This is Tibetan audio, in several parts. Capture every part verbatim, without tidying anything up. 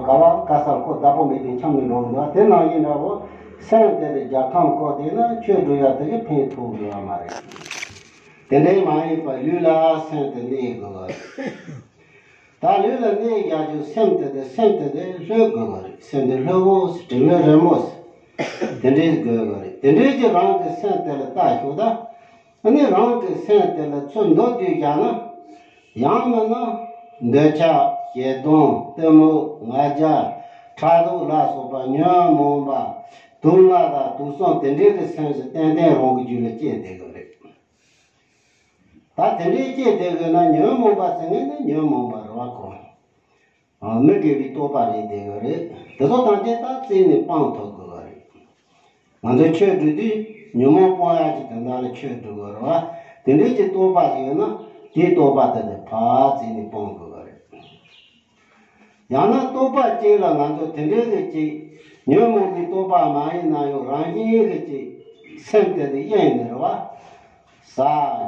ཟླ་བ་དཀར་གསལ་ཁོ་བདག་པོ་མེད་པའི་འཁྱམས་ནས་འགྲོ་གི་འདུག་དེ་ནང་བཞིན་འདྲ་བོ་སེམས་དེ་ལ་རྒྱལ་ཁམས་བཀོད་དེ་ན་ཆོས་སྒྲུབ་ཡ་དེ་གི་ཕན་ཐོགས་ཡོད་མ་རེད། དེ་འདྲའི་མ་ཡིན་པར་ལུས་ལ་སེམས་དེ་གནས་དགོས་པ་རེད། ད་ལུས་ལ་གནས་རྒྱག་རྒྱུ་སེམས་དེ་དེ་སེམས་དེ་དེ་ལྷོད་དགོས་པ་རེད། སེམས་དེ་ལྷོད་པོ་དྲི་ལྷོད་རན་མོ་དེ་འདྲའི་དགོས་པ་རེད། དེ་འདྲའི་གི་རང་གི་སེམས་དེ་ལ་ལྟ་ཞོག་ད། ཨ་ནི་རང་གི་སེམས་དེ་ལ་ཚུར་མདོར་བསྡུས་བཞག་ན། ཡང་མིན་ན། འདོད་ཆགས་ཞེ་སྡང་གཏི་མུག་ང་རྒྱལ་ཕྲག་དོག་ལ་སོགས་པ་ཉོན་མོངས་པ་དུག་ལྔ་དང་དུག་གསུམ་དེ་འདྲའི་གི་སེམས་སུ་ཏན་ཏན་རང་གི་རྒྱུད་ལ་སྐྱེས་བསྡད་དགོས་རེད། ད་དེ་འདྲའི་སྐྱེས་བསྡད་དགོས་ན་ཉོན་མོངས་པ་ཟེར་མཁན་ནི་ཉོན་མོངས་པ་རེད་བ་ཁོ། མི་དགེ་བའི་རྟོག་པ་རེད་བསྡད་ཡོད་རེད། དེ་ཚོ་ཐམས་ཅད་ད་རྩད་ནས་སྤང་ཐུབ་དགོས་པ་རེད། ང་ཚོ་ཆོས་སྒྲུབ་དུས་ཉོན་མོངས་སྤོང་ཡག་གི་དོན་དག་ལ་ཆོས་སྒྲུབ་དགོས་རེད་བ། དེ་འདྲའི་གི་རྟོག་པ་ཞིག་ཡོད་ན་དེའི་རྟོག་པ་དེ་དེ་ཕར་རྩད་ནས་སྤང་དགོས་པ་རེད། ཡང་ན་རྟོག་པ་གཅིག་ལ་ང་ཚོ་དེ་འདྲའི་གི་གཅིག་ཉོན་མོངས་པའི་རྟོག་པ་མ་ཡིན་ན་ཡང་རང་བཞིན་གི་གཅིག་སེམས་དེ་དེ་གཡེང་ནས་རེད་བ། ཟ་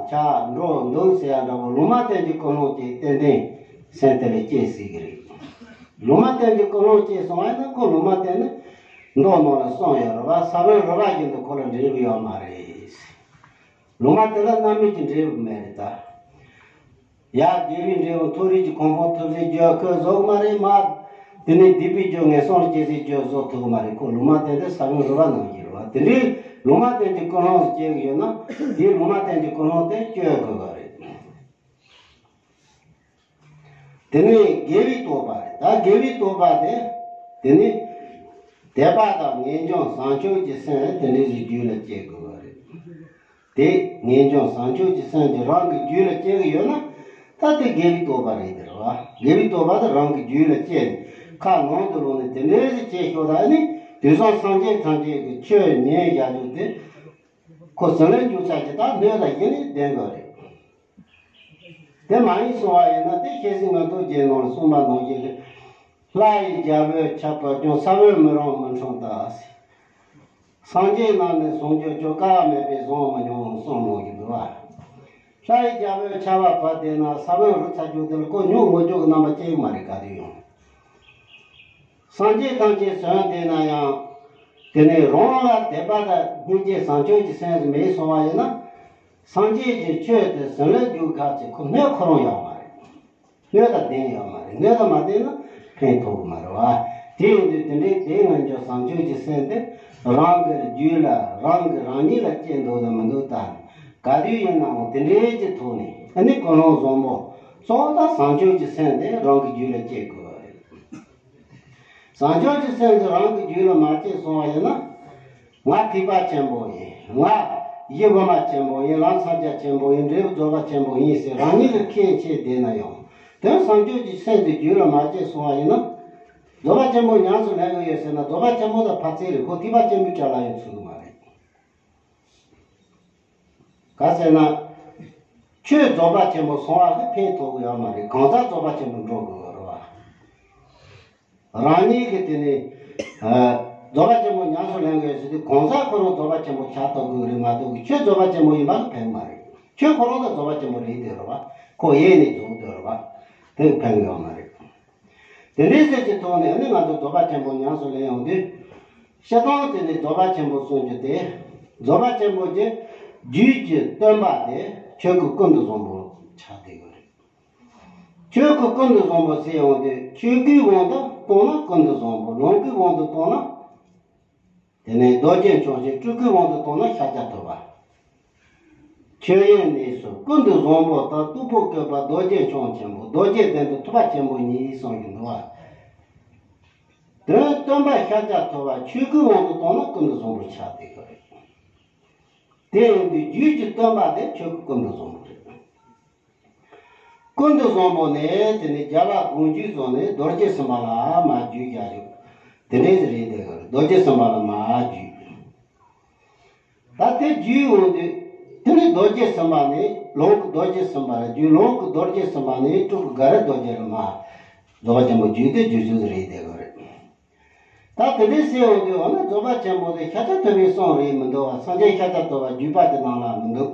འཁྱག་འགྲོ་འདུག་ཟེར་ཡ་འདྲ་བོ་ལུང་མ་བསྟན་གྱི་ཀུན་སློང་དེ་ཏན་ཏན་སེམས་དེ་ལ་སྐྱེ་སྲིད་ཀྱི་རེད། ལུང་མ་བསྟན་གྱི་ཀུན་སློང་སྐྱེས་སོང་བ་ཡིན་ན་ཁོ་ལུང་མ་བསྟན་ནི་མདོ་ནང་ལ་གསུངས་ཡོད་རེད་བ། ས་བོན་རུལ་བ་བཞིན་དུ་ཁོ་ལ་འབྲས་བུ་ཡོད་མ་རེད། ལུང་མ་བསྟན་ལ་རྣམ་སྨིན་གྱི་འབྲས་བུ་མེད་རེད་ད། ཡ་དགེ་བའི་འབྲས་བུ་མཐོ་རིས་ཀྱི་གོ་འཕང་ཐོབ་ཟེར་རྒྱུ་ཁོས་བཟོ་གི་མ་རེད་མ། དེ་ནས་སྡིག་པའི་རྒྱུ་ངན་སོང་ལ་སྐྱེ་ཟེར་རྒྱུ་བཟོ་ཐུབ་གི་མ་རེད། ཁོ་ལུང་མ་བསྟན་ཏེ་ས་བོན་རུལ་བ་ནང་བཞིན་རེད་བ། དེ་འདྲའི་ལུང་མ་བསྟན་གྱི་ཀུན་སློང་ཞིག་སྐྱེ་གི་ཡོད་ན་དེའི་ལུང་མ་བསྟན་གྱི་ཀུན་སློང་དེ་བཅོས་དགོས་པ་རེད། དེ་ནས་དགེ་བའི་རྟོག་པ་རེད། ད་དགེ་བའི་རྟོག་པ་དེ་དེ་ནི་དད་པ་དང་ངེས་འབྱུང་བཟང་སྤྱོད་ཀྱི་སེམས་དེ་འདྲའི་ཞིག་རྒྱུད་ལ་སྐྱེ་དགོས་པ་རེད། དེ་ངེས་འབྱུང་བཟང་སྤྱོད་ཀྱི་སེམས་དེ་རང་གི་རྒྱུད་ལ་སྐྱེ་གི་ཡོད་ན་ད་དེ་དགེ་བའི་རྟོག་པ་རེད་དེ་རེད་བ། དགེ་བའི་རྟོག་པ་དེ་རང་གི་རྒྱུད་ལ་སྐྱེས་ཁ་ནང་དུ་ལོག་ནས་དེ་འདྲའི་ཞིག་སྐྱེ་ཤོག་ད་ནི་དུས་སང་སངས་རྒྱས་ཐམས་ཅད་ཀྱི་ཆོས་ཉན་བཞག་རྒྱུ་དེ་ཁོ་ཟིན་ལ་འཇུག་ས་ཀྱི་ད་སྣོད་ལ་ཡེ་ནས་ལྡན་དགོས་རེད། དེ་མ་ཡིན་སོང་བ་ཡིན་ན་དེ་བཤད་སྲིད་མངོན་རྟོགས་རྒྱན་ནང་ལ་གསུངས་པ་ནང་བཞིན་རེད། ལྷ་ཡི་རྒྱལ་པོས་ཁྱབ་པར་ཀྱང་ས་བོན་མི་རུང་མི་འཁྲུངས་ལྟར། སངས་རྒྱས་རྣམས་ནི་ཟུང་འཇུག་ཀྱང་དཀའ་བ་མེད་པས་བཟུང་མི་མྱོང་གསུངས་གནང་གི་འདུག་བ། ལྷ་ཡི་རྒྱལ་པོས་ཁྱབ་པ་བབས་བསྡད་ན་ས་བོན་རུལ་ཚར་རྒྱུ་དེ་ལ་ཁོ་མྱོང་དངོས་སྦྱོར་གྱི་རྣམ་པ་སྐྱེ་གི་མ་རེད་ག་དུས་ཡང་། སངས་རྒྱས་ཐམས་ཅད་ཟོན་བསྡད་ན་ཡང་། དེ་ནས་རང་ལ་དད་པ་དང་སྙིང་རྗེ་བཟང་སྤྱོད་ཀྱི་སེམས་སུ་མེད་སོང་བ་ཡིན་ན། སངས་རྒྱས་ཀྱི་ཆོས་དེ་ཟིན་ལ་འཇུག་ཁག་ཅིག་ཁོ་སྣོད་ཁོ་རང་ཡོད་མ་རེད། སྣོད་དང་ལྡན་ཡོད་མ་རེད། སྣོད་དང་མ་ལྡན་ན་ཕན་ཐོགས་ཀྱི་མ་རེད་བ། དེ་ཡིན་དུས་དེ་འདྲའི་དེ་ངེས་འབྱུང་བཟང་སྤྱོད་ཀྱི་སེམས་དེ་རང་གི་རྒྱུད་ལ་རང་གི་རང་ཉིད་ལ་སྐྱེ་འདུག་དང་མི་འདུག་དང་། ག་དུས་ཡིན་ནའང་དེ་འདྲའི་གྱི་ཐོག་ནས་ཨ་ནི་ཀུན་སློང་བཟང་པོ་གཙོ་བོ་ད་བཟང་སྤྱོད་ཀྱི་སེམས་དེ་རང་གི་རྒྱུད་ལ་སྐྱེ་དགོས་པ་རེད། བཟང་སྤྱོད་ཀྱི་སེམས་དེ་རང་གི་རྒྱུད་ལ་མ་སྐྱེས་སོང་བ་ཡིན་ན། ང་ཐེག་པ་ཆེན་པོ་ཡིན། ང་ཡི་དབུ་མ་ཆེན་པོ་ཡིན། ལམ་སངས་རྒྱས་ཆེན་པོ་ཡིན། འབྲས་བུ་རྫོགས་པ་ཆེན་པོ་ཡིན་ཟེར་རང་ཉིད་ལ་ཁས་འཆེ་བསྡད་ན་ཡང་དོན་བཟང་སྤྱོད་ཀྱི་སེམས་དེ་རྒྱུད་ལ་མ་སྐྱེས་སོང་བ་ཡིན་ན། རྫོགས་པ་ཆེན་པོ་ཉམས་སུ་ལེན་གི་ཡོད་ཟེར་ན་རྫོགས་པ་ཆེན་པོ་དང་ཕར་ཚད་རེད། ཁོ་ཐེག་པ་ཆེན་པོའི་གྲལ་ལ་ཡང་ཚུད་གི་མ་རེད། ག་ཟེར་ན། ཆོས་རྫོགས་པ་ཆེན་པོ་སོང་བ་ལ་ཕན་ཐོགས་ཀྱི་ཡོད་མ་རེད། གང་ཟག་རྫོགས་པ་ཆེན་པོ་འགྲོ་དགོས་པ་རེད་བ། རང་ཉིད་ཀྱི་དེ་ནི། རྫོགས་པ་ཆེན་པོ་ཉམས་སུ་ལེན་དགོས་ཟེར་དུས་གང་ཟག་ཁོ་རང་རྫོགས་པ་ཆེན་པོ་ཆགས་ཐུབ་དགོས་རེད་མ་གཏོགས་ཀྱི་ཆོས་རྫོགས་པ་ཆེན་པོ་ཡིན་པ་ལ་ཕན་མ་རེད། ཆོས་ཁོ་རང་ལ་རྫོགས་པ་ཆེན་པོ་རེད་དེ་རེད་བ། ཁོ་ཡེ་ནས་རྫོགས་དེ་རེད་བ། དེ་ཕན་ཡོད་མ་རེད། དེ་འདྲའི་ཟེར་གྱི་ཐོག་ནས་ནི་ང་ཚོ་རྫོགས་པ་ཆེན་པོ་ཉམས་སུ་ལེན་ཡོང་དུས། སྤྱིར་བཏང་དེ་ནི་རྫོགས་པ་ཆེན་པོ་གསུང་རྒྱུ་དེ། རྫོགས་པ་ཆེན་པོ་གྱི་རྒྱུད་ཀྱི་སྟོན་པ་དེ་ཆོས་སྐུ་ཀུན་ཏུ་བཟང་པོ་ཆགས་བསྡད་ཡོད་རེད། ཆོས་སྐུ་ཀུན་ཏུ་བཟང་པོ་ཟེར་ཡོང་དུས་ཆོས་སྐུའི་དབང་དུ་བཏང་ན་ཀུན་ཏུ་བཟང་པོ། ལོངས་སྐུའི་དབང་དུ་བཏང་ན། དེ་ནས་རྡོ་རྗེ་འཆང་ཞིང་སྤྲུལ་སྐུའི་དབང་དུ་བཏང་ན་ཤཱཀྱ་ཐུབ་པ། ཆོས་དབྱིངས་གནས་སུ་ཀུན་ཏུ་བཟང་པོ་ལྟར། སྟུག་པོ་བཀོད་པ་རྡོ་རྗེ་འཆང་ཆེན་པོ། རྡོ་རྗེ་གདན་དུ་ཐུབ་པ་ཆེན་པོ་ཉིད་གསུངས་ཀྱི་འདུག་བ། དོན་སྟོན་པ་ཤཱཀྱ་ཐུབ་པ་ཆོས་སྐུའི་དབང་དུ་བཏང་ན་ཀུན་ཏུ་བཟང་པོར་ཆགས་བསྡད་ཀྱི་རེད། དེ་ཡིན་དུས་རྒྱུད་ཀྱི་སྟོན་པ་དེ་ཆོས་སྐུ་ཀུན་ཏུ་བཟང་པོ་རེད། ཀུན་ཏུ་བཟང་པོ་ནས་དེ་ནས་རྒྱ་ལ་དགོངས་རྒྱུད་བཟུང་ནས་རྡོ་རྗེ་སེམས་དཔའ་ལ་མར་བརྒྱུད་རྒྱག་རྒྱུ། དེ་འདྲའི་རེད་དེ། རྡོ་རྗེ་སེམས་དཔའ་ལ་མར་བརྒྱུད། ད་དེ་བརྒྱུད་འོང་དུས་དེ་ནི་རྡོ་རྗེ་སེམས་དཔའ་ནས་ལོངས་སྐུ་རྡོ་རྗེ་སེམས་དཔའ་ལ་བརྒྱུད། ལོངས་སྐུ་རྡོ་རྗེ་སེམས་དཔའ་ནས་སྤྲུལ་སྐུ་ག་རེ་རྡོ་རྗེ་ལ་མར་རྫོགས་པ་ཆེན་པོ་བརྒྱུད་དེ་བརྒྱུད་རྒྱུ་རེད་དེ་ག་རེད། ད་དེ་འདྲའི་ཟེར་འོང་དུས་འོ་ན་རྫོགས་པ་ཆེན་པོ་དེ་ཤཱཀྱ་ཐུབ་པའི་གསུང་རེད་མི་འདུག་བ། སངས་རྒྱས་ཤཱཀྱ་ཐུབ་པ་བརྒྱུད་པ་དེ་ནང་ལ་མི་འདུག་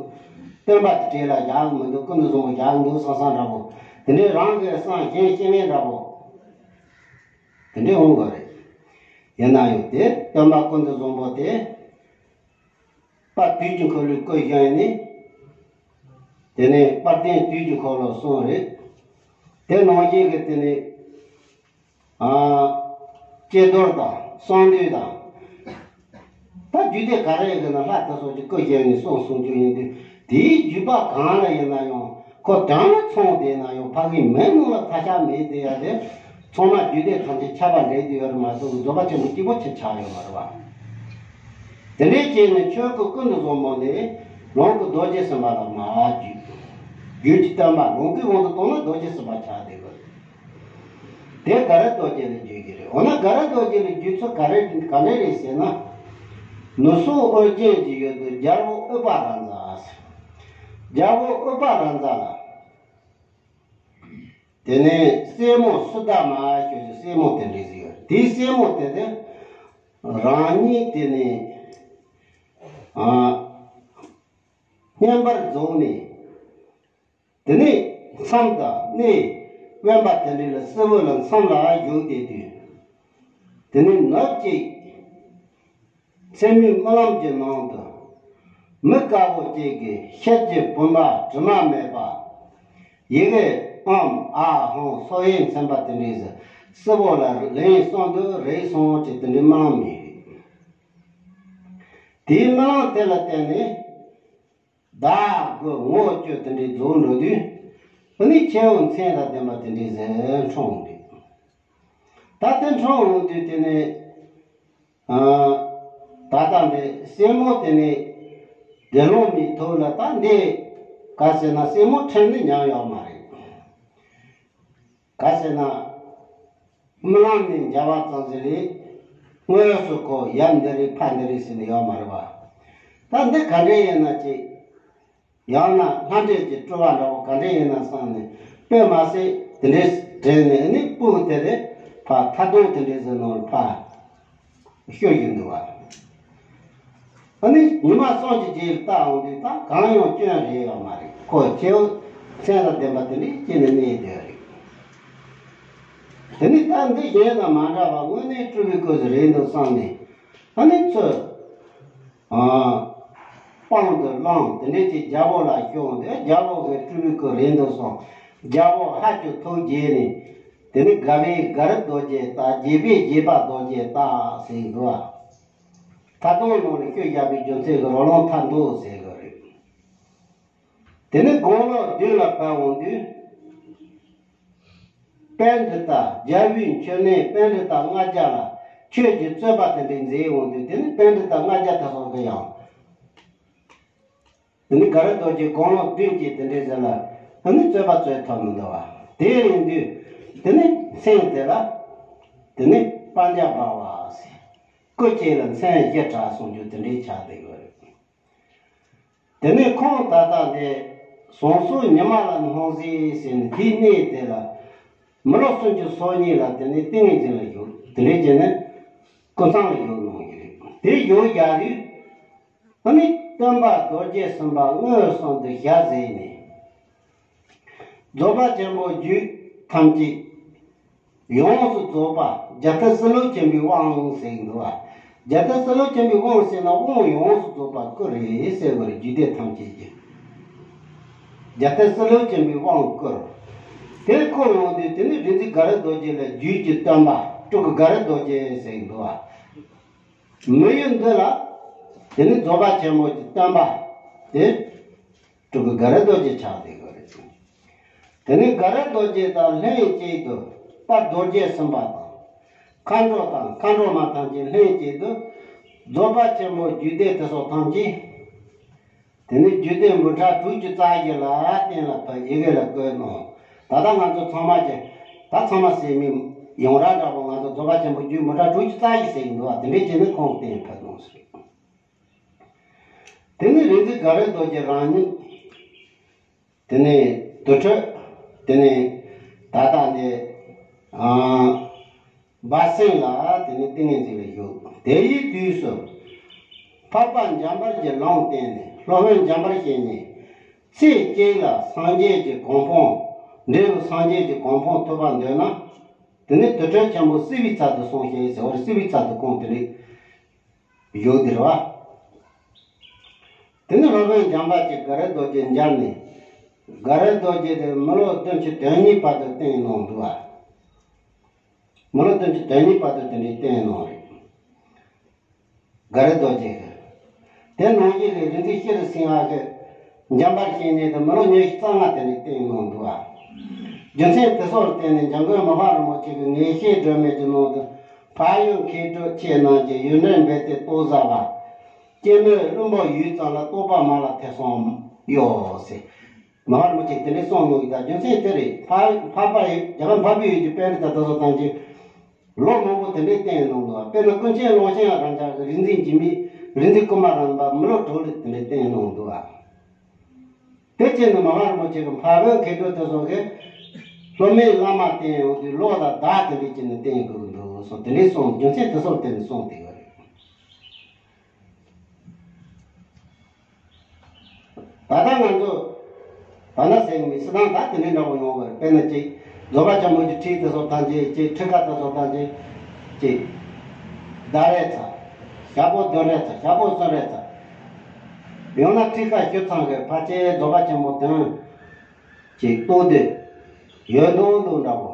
སྟོན་པ་དེ་གྲས་ལ་བཞག་གི་མི་འདུག་ཀུན་ཏུ་བཟང་པོ་བཞག་གི་འདུག་བསམ་བསམ་འདྲ་པོ། དེ་འདྲའི་རང་གི་བསམ་གཞན་ཤེས་མེད་འདྲ་པོ། དེ་འདྲའི་འོང་དགོས་རེད། ཡིན་ན་ཡང་དེ་སྟོན་པ་ཀུན་ཏུ་བཟང་པོ་དེ། དཔལ་དུས་ཀྱི་འཁོར་ལོའི་སྐུ་བཞེངས་ནས། དེ་ནས་དཔལ་ལྡན་དུས་ཀྱི་འཁོར་ལོ་གསུམ་རེད། དེ་ནང་བཞིན་གྱི་དེ་ནས། ཨ། ཀྱེ་རྡོར་དང་གསང་འདུས་དང་། ད་རྒྱུད་སྡེ་ག་རེ་ཡོད་ན་ལྷ་དེ་ཚོ་གི་སྐུ་བཞེངས་ནས་གསུང་གསུང་རྒྱུ་ཡིན་དུས། དེའི་བརྒྱུད་པ་གང་ལ་ཡིན་ན་ཡང་ཁོ་དོན་ལ་ཚང་བསྡད་ན་ཡང་ཕ་གིའི་མིང་ནང་ལ་ཕ་ཤ་མེད་དེ་ཡ་དེ། ཚང་མ་རྒྱུད་སྡེ་ཐམས་ཅད་ཁྱབ་པ་འདྲེས་བསྡད་ཡོད་རེད་མ་གཏོགས་རྫོགས་པ་ཆེན་པོ་གཅིག་པོ་ཆེ་ཆགས་ཡོད་མ་རེད་བ། དེ་འདྲའི་རྐྱེན་ནི་ཆོས་སྐུ་ཀུན་ཏུ་བཟང་པོ་ནི་ལོངས་སྐུ་རྡོ་རྗེ་སེམས་དཔའ་ལ་མ་བརྒྱུད། རྒྱུད་ཀྱི་སྟོན་པ་ལོངས་སྐུའི་དབང་དུ་བཏང་ན་རྡོ་རྗེ་སེམས་དཔའ་ཆགས་བསྡད་ཡོད་རེད། དེ་ག་ར་རྡོ་རྗེ་ལ་བརྒྱུད་ཀྱི་རེད། འོ་ན་ག་ར་རྡོ་རྗེ་ལ་བརྒྱུད་ཚུལ་ག་རེ་ག་འདྲ་རེད་ཟེར་ན། ནུ་ཟོ་ཨོ་རྒྱན་གྱི་ཡུལ་དུ་རྒྱལ་པོ་ཨུཏྤ་ལ་ཛ་ཟེར། རྒྱལ་པོ་ཨུཏྤ་ལ་ཛ་ལ། དེ་ནས་སྲས་མོ་སུ་དཱ་མ་ཞུ་རྒྱུ་སྲས་མོ་དེ་འདྲ་ཟིག་ཡོད། དེའི་སྲས་མོ་དེ་དེ་རང་ཉིད་དེ་ནས་ཨ་བསྙེན་པར་རྫོགས་ནས། དེ་ནས་མཚམས་དང་གནས་དབེན་པ་དེ་འདྲ་ལ་སྲིན་པོ་ལ་མཚམས་ལ་བཞུགས་བསྡད་དུས། དེ་ནས་ནུབ་ཀྱི་མཚན་མོའི་རྨི་ལམ་གྱི་ནང་དུ། མི་དཀར་པོ་གཅིག་གིས་ཤེལ་གྱི་བུམ་པ་དྲི་མ་མེད་པ། ཡི་གེ་ཨོཾ་ཨཱཿཧཱུྃ་སོགས་ཡིག་མཚན་པ་དེ་འདྲ་ཟེར་སྲིན་པོ་ལ་ལན་གསུམ་དུ་རེག་སོང་ཅེས་དེ་འདྲའི་རྨི་ལམ་ཡིན། དེའི་རྨི་ལམ་དེ་ལ་བརྟེན་ནས། བདག་གི་ངོ་བཅུ་དེ་འདྲའི་རྫོགས་འགྲོ་དུས། ཨ་ནི་ཁྱེའུ་མཚན་དང་ལྡན་པ་དེ་འདྲའི་ཟེར་འཁྲུངས་འདུག་ད་དེ་འཁྲུངས་འོང་དུས་དེ་ནས། ཨ། ད་ལྟ་འདི་སྲས་མོ་དེ་ནས་དགེ་སློང་མའི་ཐོག་ལ་ད་འདི་ག་ཟེར་ན་སྲས་མོ་ཁྲིམས་ནི་མྱངས་ཡོད་མ་རེད། ག་ཟེར་ན། རྨི་ལམ་ནས་མཇལ་བ་ཙམ་ཞིག་ལས། དངོས་སུ་ཁོ་ཡབ་འདི་རེད་ཕ་འདི་རེད་ཟེར་ནས་ཡོད་མ་རེད་བ། ད་འདི་ག་འདྲ་ཡིན་ན་ཅིག་ཡང་ན་ལྷ་འདྲེ་གི་སྤྲུལ་པ་འདྲ་བོ་ག་འདྲ་ཡིན་ན་བསམ་ནས་དཔེ་མ་སྲིད་དེ་འདྲས་དྲན་ནས་ནི་སྤུ་གུ་དེ་རེད་ཕ་ཐ་དུང་དེ་འདྲས་ཟེར་ནོར་ཕ། ཤོད་ཀྱི་འདུག་བ། ཨ་ནི་ཉི་མ་གསུམ་གྱི་རྗེས་ལ་ལྟ་འོང་དུས་ད་གང་ཡང་སྐྱོན་རེ་ཡོད་མ་རེད། ཁོ་ཁྱེའུ་མཚན་དང་ལྡན་པ་དེ་འདྲའི་སྐྱེས་ནས་གནས་བསྡད་རེད། དེ་ནི་ད་འདི་གཞན་དང་མ་འདྲ་བ་དངོས་གནས་སྤྲུལ་པའི་སྐུ་ཞིག་རེད་འདུག་བསམ་ནས་ཨ་ནི་ཚུར། ཨ། པང་དུ་བླངས་དེ་འདྲའི་ཅིག་རྒྱལ་པོ་ལ་ཤོག་དེ་རྒྱལ་པོ་གི་སྤྲུལ་པའི་སྐུ་རེད་འདུག་བསམ། རྒྱལ་པོ་ཧ་ཅང་ཐུགས་དགྱེས་ནས། དེ་ནི་དགའ་བའི་དགའ་རབ་རྡོ་རྗེ་ལྟ་དགྱེས་པའི་དགྱེས་པ་རྡོ་རྗེ་ལྟ་ཟེར་འདུག་ཨ། ད་དུང་ནང་ནས་ཤོད་བཞག་པའི་རྒྱུ་མཚན་གྱི་རོ་ལངས་ཐར་འདུག་ཟེར་གི་རེད། དེ་ནས་དགུང་ལོ་བདུན་ལ་ཕེབས་འོང་དུས། པཎྜི་ཏ་རྒྱལ་པོའི་མཆོད་གནས་པཎྜི་ཏ་ལྔ་བརྒྱ་ལ་ཆོས་ཀྱི་རྩོད་པ་དེ་འདྲ་མཛད་འོང་དུས་དེ་ནི་པཎྜི་ཏ་ལྔ་བརྒྱ་དེ་ཚོ་གི་ཡང་། དེ་ནི་དགའ་རབ་རྡོ་རྗེ་དགུང་ལོ་བདུན་གྱི་དེ་འདྲའི་ཟེར་ལ་ཨ་ནི་རྩོད་པ་རྩོད་ཐུབ་མི་འདུག་བ། དེ་ཡིན་དུས་དེ་ནི་མཚན་དེ་ལ་དེ་ནི་པཉྩ་བྷ་ཝ་ཟེར། སྐུ་སྐྱེ་ལ་མཚན་བཞི་གྲགས་གསུང་རྒྱུ་དེ་འདྲའི་ཆགས་བསྡད་ཡོད་རེད། དེ་ནས་ཁོང་ད་ལྟ་འདི་ཟངས་གསེར་ཉི་མ་ལ་སྣང་གཟིགས་ཟེར་ནས་དེའི་གནས་དེ་ལ་མི་ལོ་སུམ་ཅུ་སོ་གཉིས་ལ་དེ་ནས་ཏིང་ངེ་འཛིན་ལ་བཞུགས། དེ་འདྲའི་བྱས་ནས་སྐུ་མཚམས་ལ་བཞུགས་གནང་གི་རེད། དེ་བཞུགས་བཞག་དུས་ཨ་ནི་སྟོན་པ་རྡོ་རྗེ་སེམས་དཔའ་མངོན་སུམ་དུ་ཞལ་གཟིགས་ནས། རྫོགས་པ་ཆེན་པོ་རྒྱུད་ཐམས་ཅད་ཡོངས་སུ་རྫོགས་པ་རྒྱལ་ཐབས་སྲིད་ལུགས་ཆེན་པོའི་དབང་ཟེར་གྱི་འདུག་བ། རྒྱལ་ཐབས་སྲིད་ལུགས་ཆེན་པོའི་དབང་ཟེར་ན་དབང་ཡོངས་སུ་རྫོགས་པ་སྐུ་རེད་ཟེར་བར་རྒྱུད་སྡེ་ཐམས་ཅད་ཀྱི་རྒྱལ་ཐབས་སྲིད་ལུགས་ཆེན་པོའི་དབང་བསྐུར། དེ་བསྐུར་འོང་དུས་དེ་ནི་རིག་འཛིན་དགའ་རབ་རྡོ་རྗེ་ལ་རྒྱུད་ཀྱི་སྟོན་པ་སྤྲུལ་སྐུ་དགའ་རབ་རྡོ་རྗེ་ཟེར་གྱི་འདུག་བ། མི་ཡུལ་འདི་ལ་དེ་ནི་རྫོགས་པ་ཆེན་པོ་གྱི་སྟོན་པ་དེ། སྤྲུལ་སྐུ་དགའ་རབ་རྡོ་རྗེ་ཆགས་བསྡད་ཡོད་རེད། དེ་ནས་དགའ་རབ་རྡོ་རྗེ་དང་ལྷན་ཅིག་ཏུ་དཔལ་རྡོ་རྗེ་སེམས་དཔའ་དང་། མཁའ་འགྲོ་དང་མཁའ་འགྲོ་མ་ཐམས་ཅད་ལྷན་ཅིག་ཏུ་རྫོགས་པ་ཆེན་པོའི་རྒྱུད་སྡེ་དེ་སོགས་ཐམས་ཅད། དེ་ནས་རྒྱུད་སྡེ་འབུམ་ཕྲག་དྲུག་ཅུ་རྩ་བཞི་ལ་གཏན་ལ་ཕབ་ཡི་གེ་ལ་བཀོད་གནང་། ད་ལྟ་ང་ཚོ་ཚང་མ་གྱི་ད་ཚང་མ་ཟེར་མི་ཡོངས་གྲགས་འདྲ་པོ་ང་ཚོ་རྫོགས་པ་ཆེན་པོའི་རྒྱུད་འབུམ་ཕྲག་དྲུག་ཅུ་རྩ་བཞི་ཟེར་གྱི་འདུག་བ། དེ་འདྲས་བྱས་ནས་ཁོང་གཏན་ཕབ་གནང་ཟེར། དེ་ནས་རིག་འཛིན་དགའ་རབ་རྡོ་རྗེ་རང་ཉིད། དེ་ནས་དུར་ཁྲོད། དེ་ནས་ད་ལྟ་འདི། ཨ། སྦ་སེང་ལ་དེ་ནས་ཏིང་ངེ་འཛིན་ལ་བཞུགས། དེའི་དུས་སུ། འཕགས་པ་འཇམ་དཔལ་གྱི་ལུང་བསྟན་ནས་སློབ་དཔོན་འཇམ་དཔལ་བཤེས་གཉེན། ཚེ་གཅིག་ལ་སངས་རྒྱས་ཀྱི་གོ་འཕང་། འབྲས་བུ་སངས་རྒྱས་ཀྱི་གོ་འཕང་ཐོབ་པར་འདོད་ན། དེ་ནས་དུར་ཁྲོད་ཆེན་པོ་བསིལ་བའི་ཚལ་དུ་སོང་ཞིང་ཟེར་བར་བསིལ་བའི་ཚལ་དུ་ཁོང་དེ་ནས་བཞུགས་དེ་རེད་བ། དེ་ནས་སློབ་དཔོན་འཇམ་དཔལ་གྱིས་དགའ་རོས་རྡོ་རྗེ་མཇལ་ནས། དགའ་རོས་རྡོ་རྗེ་དེ་མི་ལོ་བདུན་ཅུ་དོན་གཉིས་བར་དུ་བསྟེན་གནང་འདུག་བ། མི་ལོ་བདུན་ཅུ་དོན་གཉིས་བར་དུ་དེ་འདྲའི་བསྟེན་གནང་རེད། དགའ་རོས་རྡོ་རྗེ་གིས། དེ་ནང་བཞིན་གྱི་རིག་འཛིན་ཤེས་རབ་སེང་བ་གིས་འཇམ་དཔལ་བཤེས་གཉེན་དུ་མི་ལོ་ཉི་ཤུ་རྩ་ལྔ་དེ་ནས་བསྟེན་གནང་འདུག་བ། རྒྱུ་མཚན་དེ་ཚོར་བརྟེན་ནས་འཇམ་མགོན་མི་ཕམ་རིན་པོ་ཆེ་གིས་ངེས་ཤེས་སྒྲོན་མེ་གི་ནང་དུ་འཕགས་ཡུལ་མཁས་གྲུབ་ཁྱེད་རྣམས་ཀྱི་ཡོན་ཏན་འབད་དེ་རྟོགས་བཟའ་བ། སྐྱེ་མེད་བླུན་པོ་ཡུད་ཙམ་ལ་རྟོགས་པ་མ་ལ་ཐེ་ཚོམ་གཡོ་ཟེར། མི་ཕམ་རིན་པོ་ཆེས་དེ་འདྲའི་གསུངས་གནང་གི། ད་རྒྱུ་མཚན་དེ་རེད། འཕགས་འཕགས་པ་ཡི་རྒྱ་གར་འཕགས་པའི་ཡུལ་གྱི་པཎྜི་ཏ་དེ་ཚོ་ཐམས་ཅད་ལོ་མང་པོ་དེ་འདྲའི་བསྟེན་གནང་འདུག །དཔེར་ན་ཀུན་མཁྱེན་ཀློང་ཆེན་རབ་འབྱམས་ཀྱིས་རིག་འཛིན་འཇིགས་མེད་རིག་འཛིན་ཀུ་མ་ར་རམ་པ་མི་ལོ་དྲུག་ལ་དེ་འདྲའི་བསྟེན་གནང་འདུག་ཨ། དེ་བྱས་ནས་མི་ཕམ་རིན་པོ་ཆེ་གིས་འཕགས་པའི་མཁས་གྲུབ་དེ་ཚོ་གིས་སློབ་མའི་བླ་མ་བསྟེན་ཡོང་དུས་ལོ་དང་ཟླ་དེ་འདྲའི་བྱས་ནས་བསྟེན་དགོས་ཀྱི་འདུག་གསུངས། དེ་འདྲའི་གསུངས། རྒྱུ་མཚན་དེ་ཚོར་བརྟེན་ནས་གསུངས་བསྡད་ཡོད་རེད། ད་ལྟ་ང་ཚོ་ད་ལྟ་ཟེར་གྱི་མི་སྲིད་དང་ད་དེ་འདྲའི་འདྲ་བོ་ཡོང་བ་རེད། དཔེར་ན་ཅིག་རྫོགས་པ་ཆེན་པོ་གྱི་ཁྲིད་དེ་ཚོ་ཐམས་ཅད་ཅིག་ཁྲིད་ཀ་དེ་ཚོ་ཐམས་ཅད་ཅིག་ཟླ་རེ་ཚར། ཞག་པོ་བདུན་རེ་ཚར། ཞག་པོ་གསུམ་རེ་ཚར། ཡང་ན་ཁྲིད་ཀ་བཞི་ཚང་གི་ཕལ་ཆེར་རྫོགས་པ་ཆེན་པོ་དོན་ཅིག་རྟོགས་འདོད་ཡོད་མདོག་མདོག་འདྲ་བོ།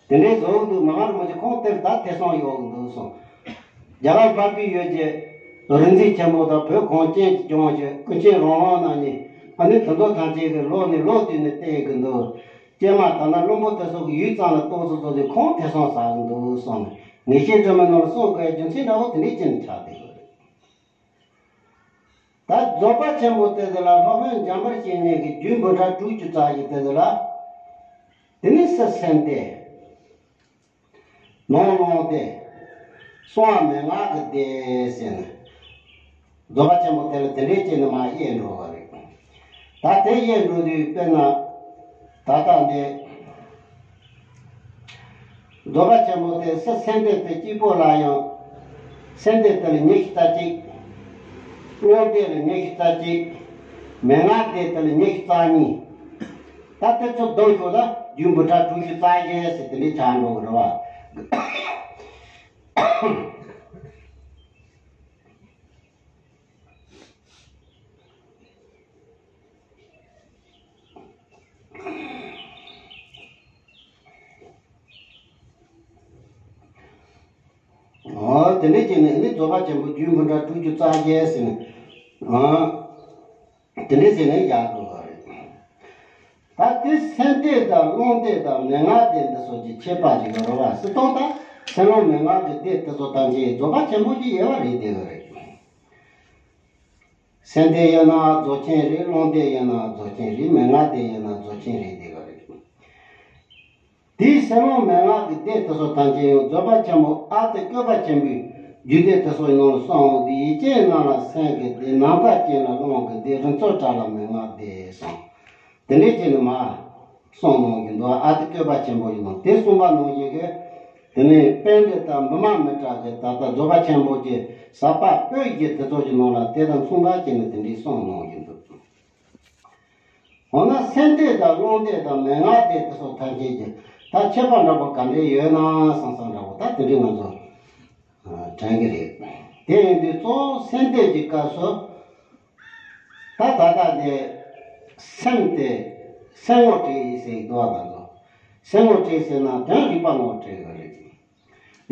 དེ་འདྲའི་བཟོ་འདུག་མི་ཕམ་རིན་པོ་ཆེ་ཁོང་དེར་ད་ཐེ་ཚོམ་ཡོང་གི་འདུག་གསུངས། རྒྱ་གར་འཕགས་པའི་ཡུལ་གྱི་རིག་འཛིན་ཆེན་པོ་དང་བོད་གངས་ཅན་གྱི་ལྗོངས་ཀྱི་ཀུན་མཁྱེན་རོང་བོ་རྣམ་གཉིས། ཨ་ནི་དེ་ཚོ་ཐམས་ཅད་ཀྱིས་ལོ་ནས་ལོ་བསྟུད་ནས་བསྟེན་གྱི་འདུག་ཀྱེ་མ་ད་ལྟ་བླུན་པོ་དེ་ཚོ་གིས་ཡུད་ཙམ་ལ་རྟོགས་ཚར་ཚར་དུས་ཁོང་ཐེ་ཚོམ་ཟ་གི་འདུག་གསུངས་ནས། ངེས་ཤེས་སྒྲོན་མེ་ནང་ལ་གསུང་དགོས་རྒྱུ་མཚན་འདྲ་བོ་དེ་འདྲའི་ཅན་ཆགས་བསྡད་ཡོད་རེད། ད་རྫོགས་པ་ཆེན་པོ་དེ་དེ་ལ་སློབ་དཔོན་འཇམ་དཔལ་བཤེས་གཉེན་གྱིས་རྒྱུད་འབུམ་ཕྲག་དྲུག་ཅུ་རྩ་བཞི་དེ་དེ་ལ། དེ་ནས་སྲིད་སེམས་སྡེ། ནང་རླུང་སྡེ། གསང་བ་མན་ངག་གི་སྡེ་ཟེར་ནས། རྫོགས་པ་ཆེན་པོ་དེ་ལ་དེ་འདྲའི་བྱས་ནས་མར་དབྱེ་འགྲོ་བ་རེད། ད་དེ་དབྱེ་འགྲོ་དུས་དཔེར་ན། ད་ལྟ་འདི། རྫོགས་པ་ཆེན་པོ་དེ་སྲིད་སེམས་སྡེ་དེ་གཅིག་པོ་ལ་ཡང་། སེམས་སྡེ་དེ་ལ་ཉི་ཤུ་རྩ་གཅིག་རླུང་སྡེ་ལ་ཉི་ཤུ་རྩ་གཅིག་མན་ངག་སྡེ་དེ་ལ་ཉི་ཤུ་རྩ་གཉིས། ད་དེ་ཚོ་བསྡོམས་ཤོག་ད་རྒྱུད་འབུམ་ཕྲག་དྲུག་ཅུ་རྩ་བཞི་ཟེར་དེ་འདྲའི་ཆགས་འགྲོ་གི་རེད་བ། ཨོ། དེ་འདྲའི་བྱས་ནས་ནི་རྫོགས་པ་ཆེན་པོ་རྒྱུད་འབུམ་ཕྲག་དྲུག་ཅུ་རྩ་བཞི་ཟེར་ནས། ཨ། དེ་འདྲའི་ཟེར་ནས་བཞག་དགོས་པ་རེད། ད་དེ་སེམས་སྡེ་དང་རླུང་སྡེ་དང་མན་ངག་སྡེ་འདི་སོགས་ཀྱི་ཁྱད་པར་ཅིག་ཡོད་རེད་བ། སྲིད་དོན་ད་སེམས་རླུང་མན་ངག་གི་སྡེ་དེ་ཚོ་ཐམས་ཅད་རྫོགས་པ་ཆེན་པོ་གི་དབྱེ་བ་རེད་བསྡད་པ་རེད། སེམས་སྡེ་ཡིན་ན་རྫོགས་ཆེན་རེད། རླུང་སྡེ་ཡིན་ན་རྫོགས་ཆེན་རེད། མན་ངག་སྡེ་ཡིན་ན་རྫོགས་ཆེན་རེད་བསྡད་པ་རེད། དེའི་སེམས་རླུང་མན་ངག་གི་སྡེ་དེ་ཚོ་ཐམས་ཅད་ཡང་རྫོགས་པ་ཆེན་པོ་ཨ་ཏི་བཀོད་པ་ཆེན་པོའི་རྒྱུད་སྡེ་དེ་ཚོ་ནང་ལ་གསུངས་འོང་དུས། ཡིད་ཅན་རྣམས་ལ་སེམས་ཀྱི་སྡེ། ནམ་མཁའ་ཅན་ལ་རླུང་གི་སྡེ། རི་མཚོ་བྲག་ལ་མན་ངག་སྡེ་གསུངས། དེ་འདྲའི་བྱས་ནས་མར་གསུངས་གནང་གི་འདུག་ཨ་ཏི་བཀོད་པ་ཆེན་པོ་ཡིན་ནོ། དེ་གསུངས་པ་ནང་བཞིན་གྱི། དེ་ནས་པཎྜི་ཏ་བི་མ་མི་ཏྲ་གིས་ད་ལྟ་རྫོགས་པ་ཆེན་པོ་གི་ཟབ་པ་པོད་བཞི་དེ་ཚོ་གི་ནང་ལ་དེ་དང་མཚུངས་པ་བྱས་ནས་དེ་འདྲའི་གསུངས་གནང་གི་འདུག་འོ་ན་སེམས་སྡེ་དང་རླུང་སྡེ་དང་མན་ངག་སྡེ་དེ་ཚོ་ཐམས་ཅད་ཀྱི་ད་ཁྱད་པར་འདྲ་པོ་ག་འདྲ་ཡོད་ན་བསམ་བསམ་འདྲ་པོ་ད་དེ་འདྲའི་ང་ཚོ་དྲན་གྱི་རེད། དེ་ཡིན་དུས་གཙོ་བོ་སེམས་སྡེ་གྱི་སྐབས་སུ། ད་ད་ལྟ་དེ་སེམས་དེ་སེམས་ངོ་སྤྲད་ཟེར་གྱི་འདུག་བ། ང་ཚོ་སེམས་ངོ་སྤྲད་ཟེར་ན་དོན་རིག་པ་ངོ་སྤྲད་གི་རེད།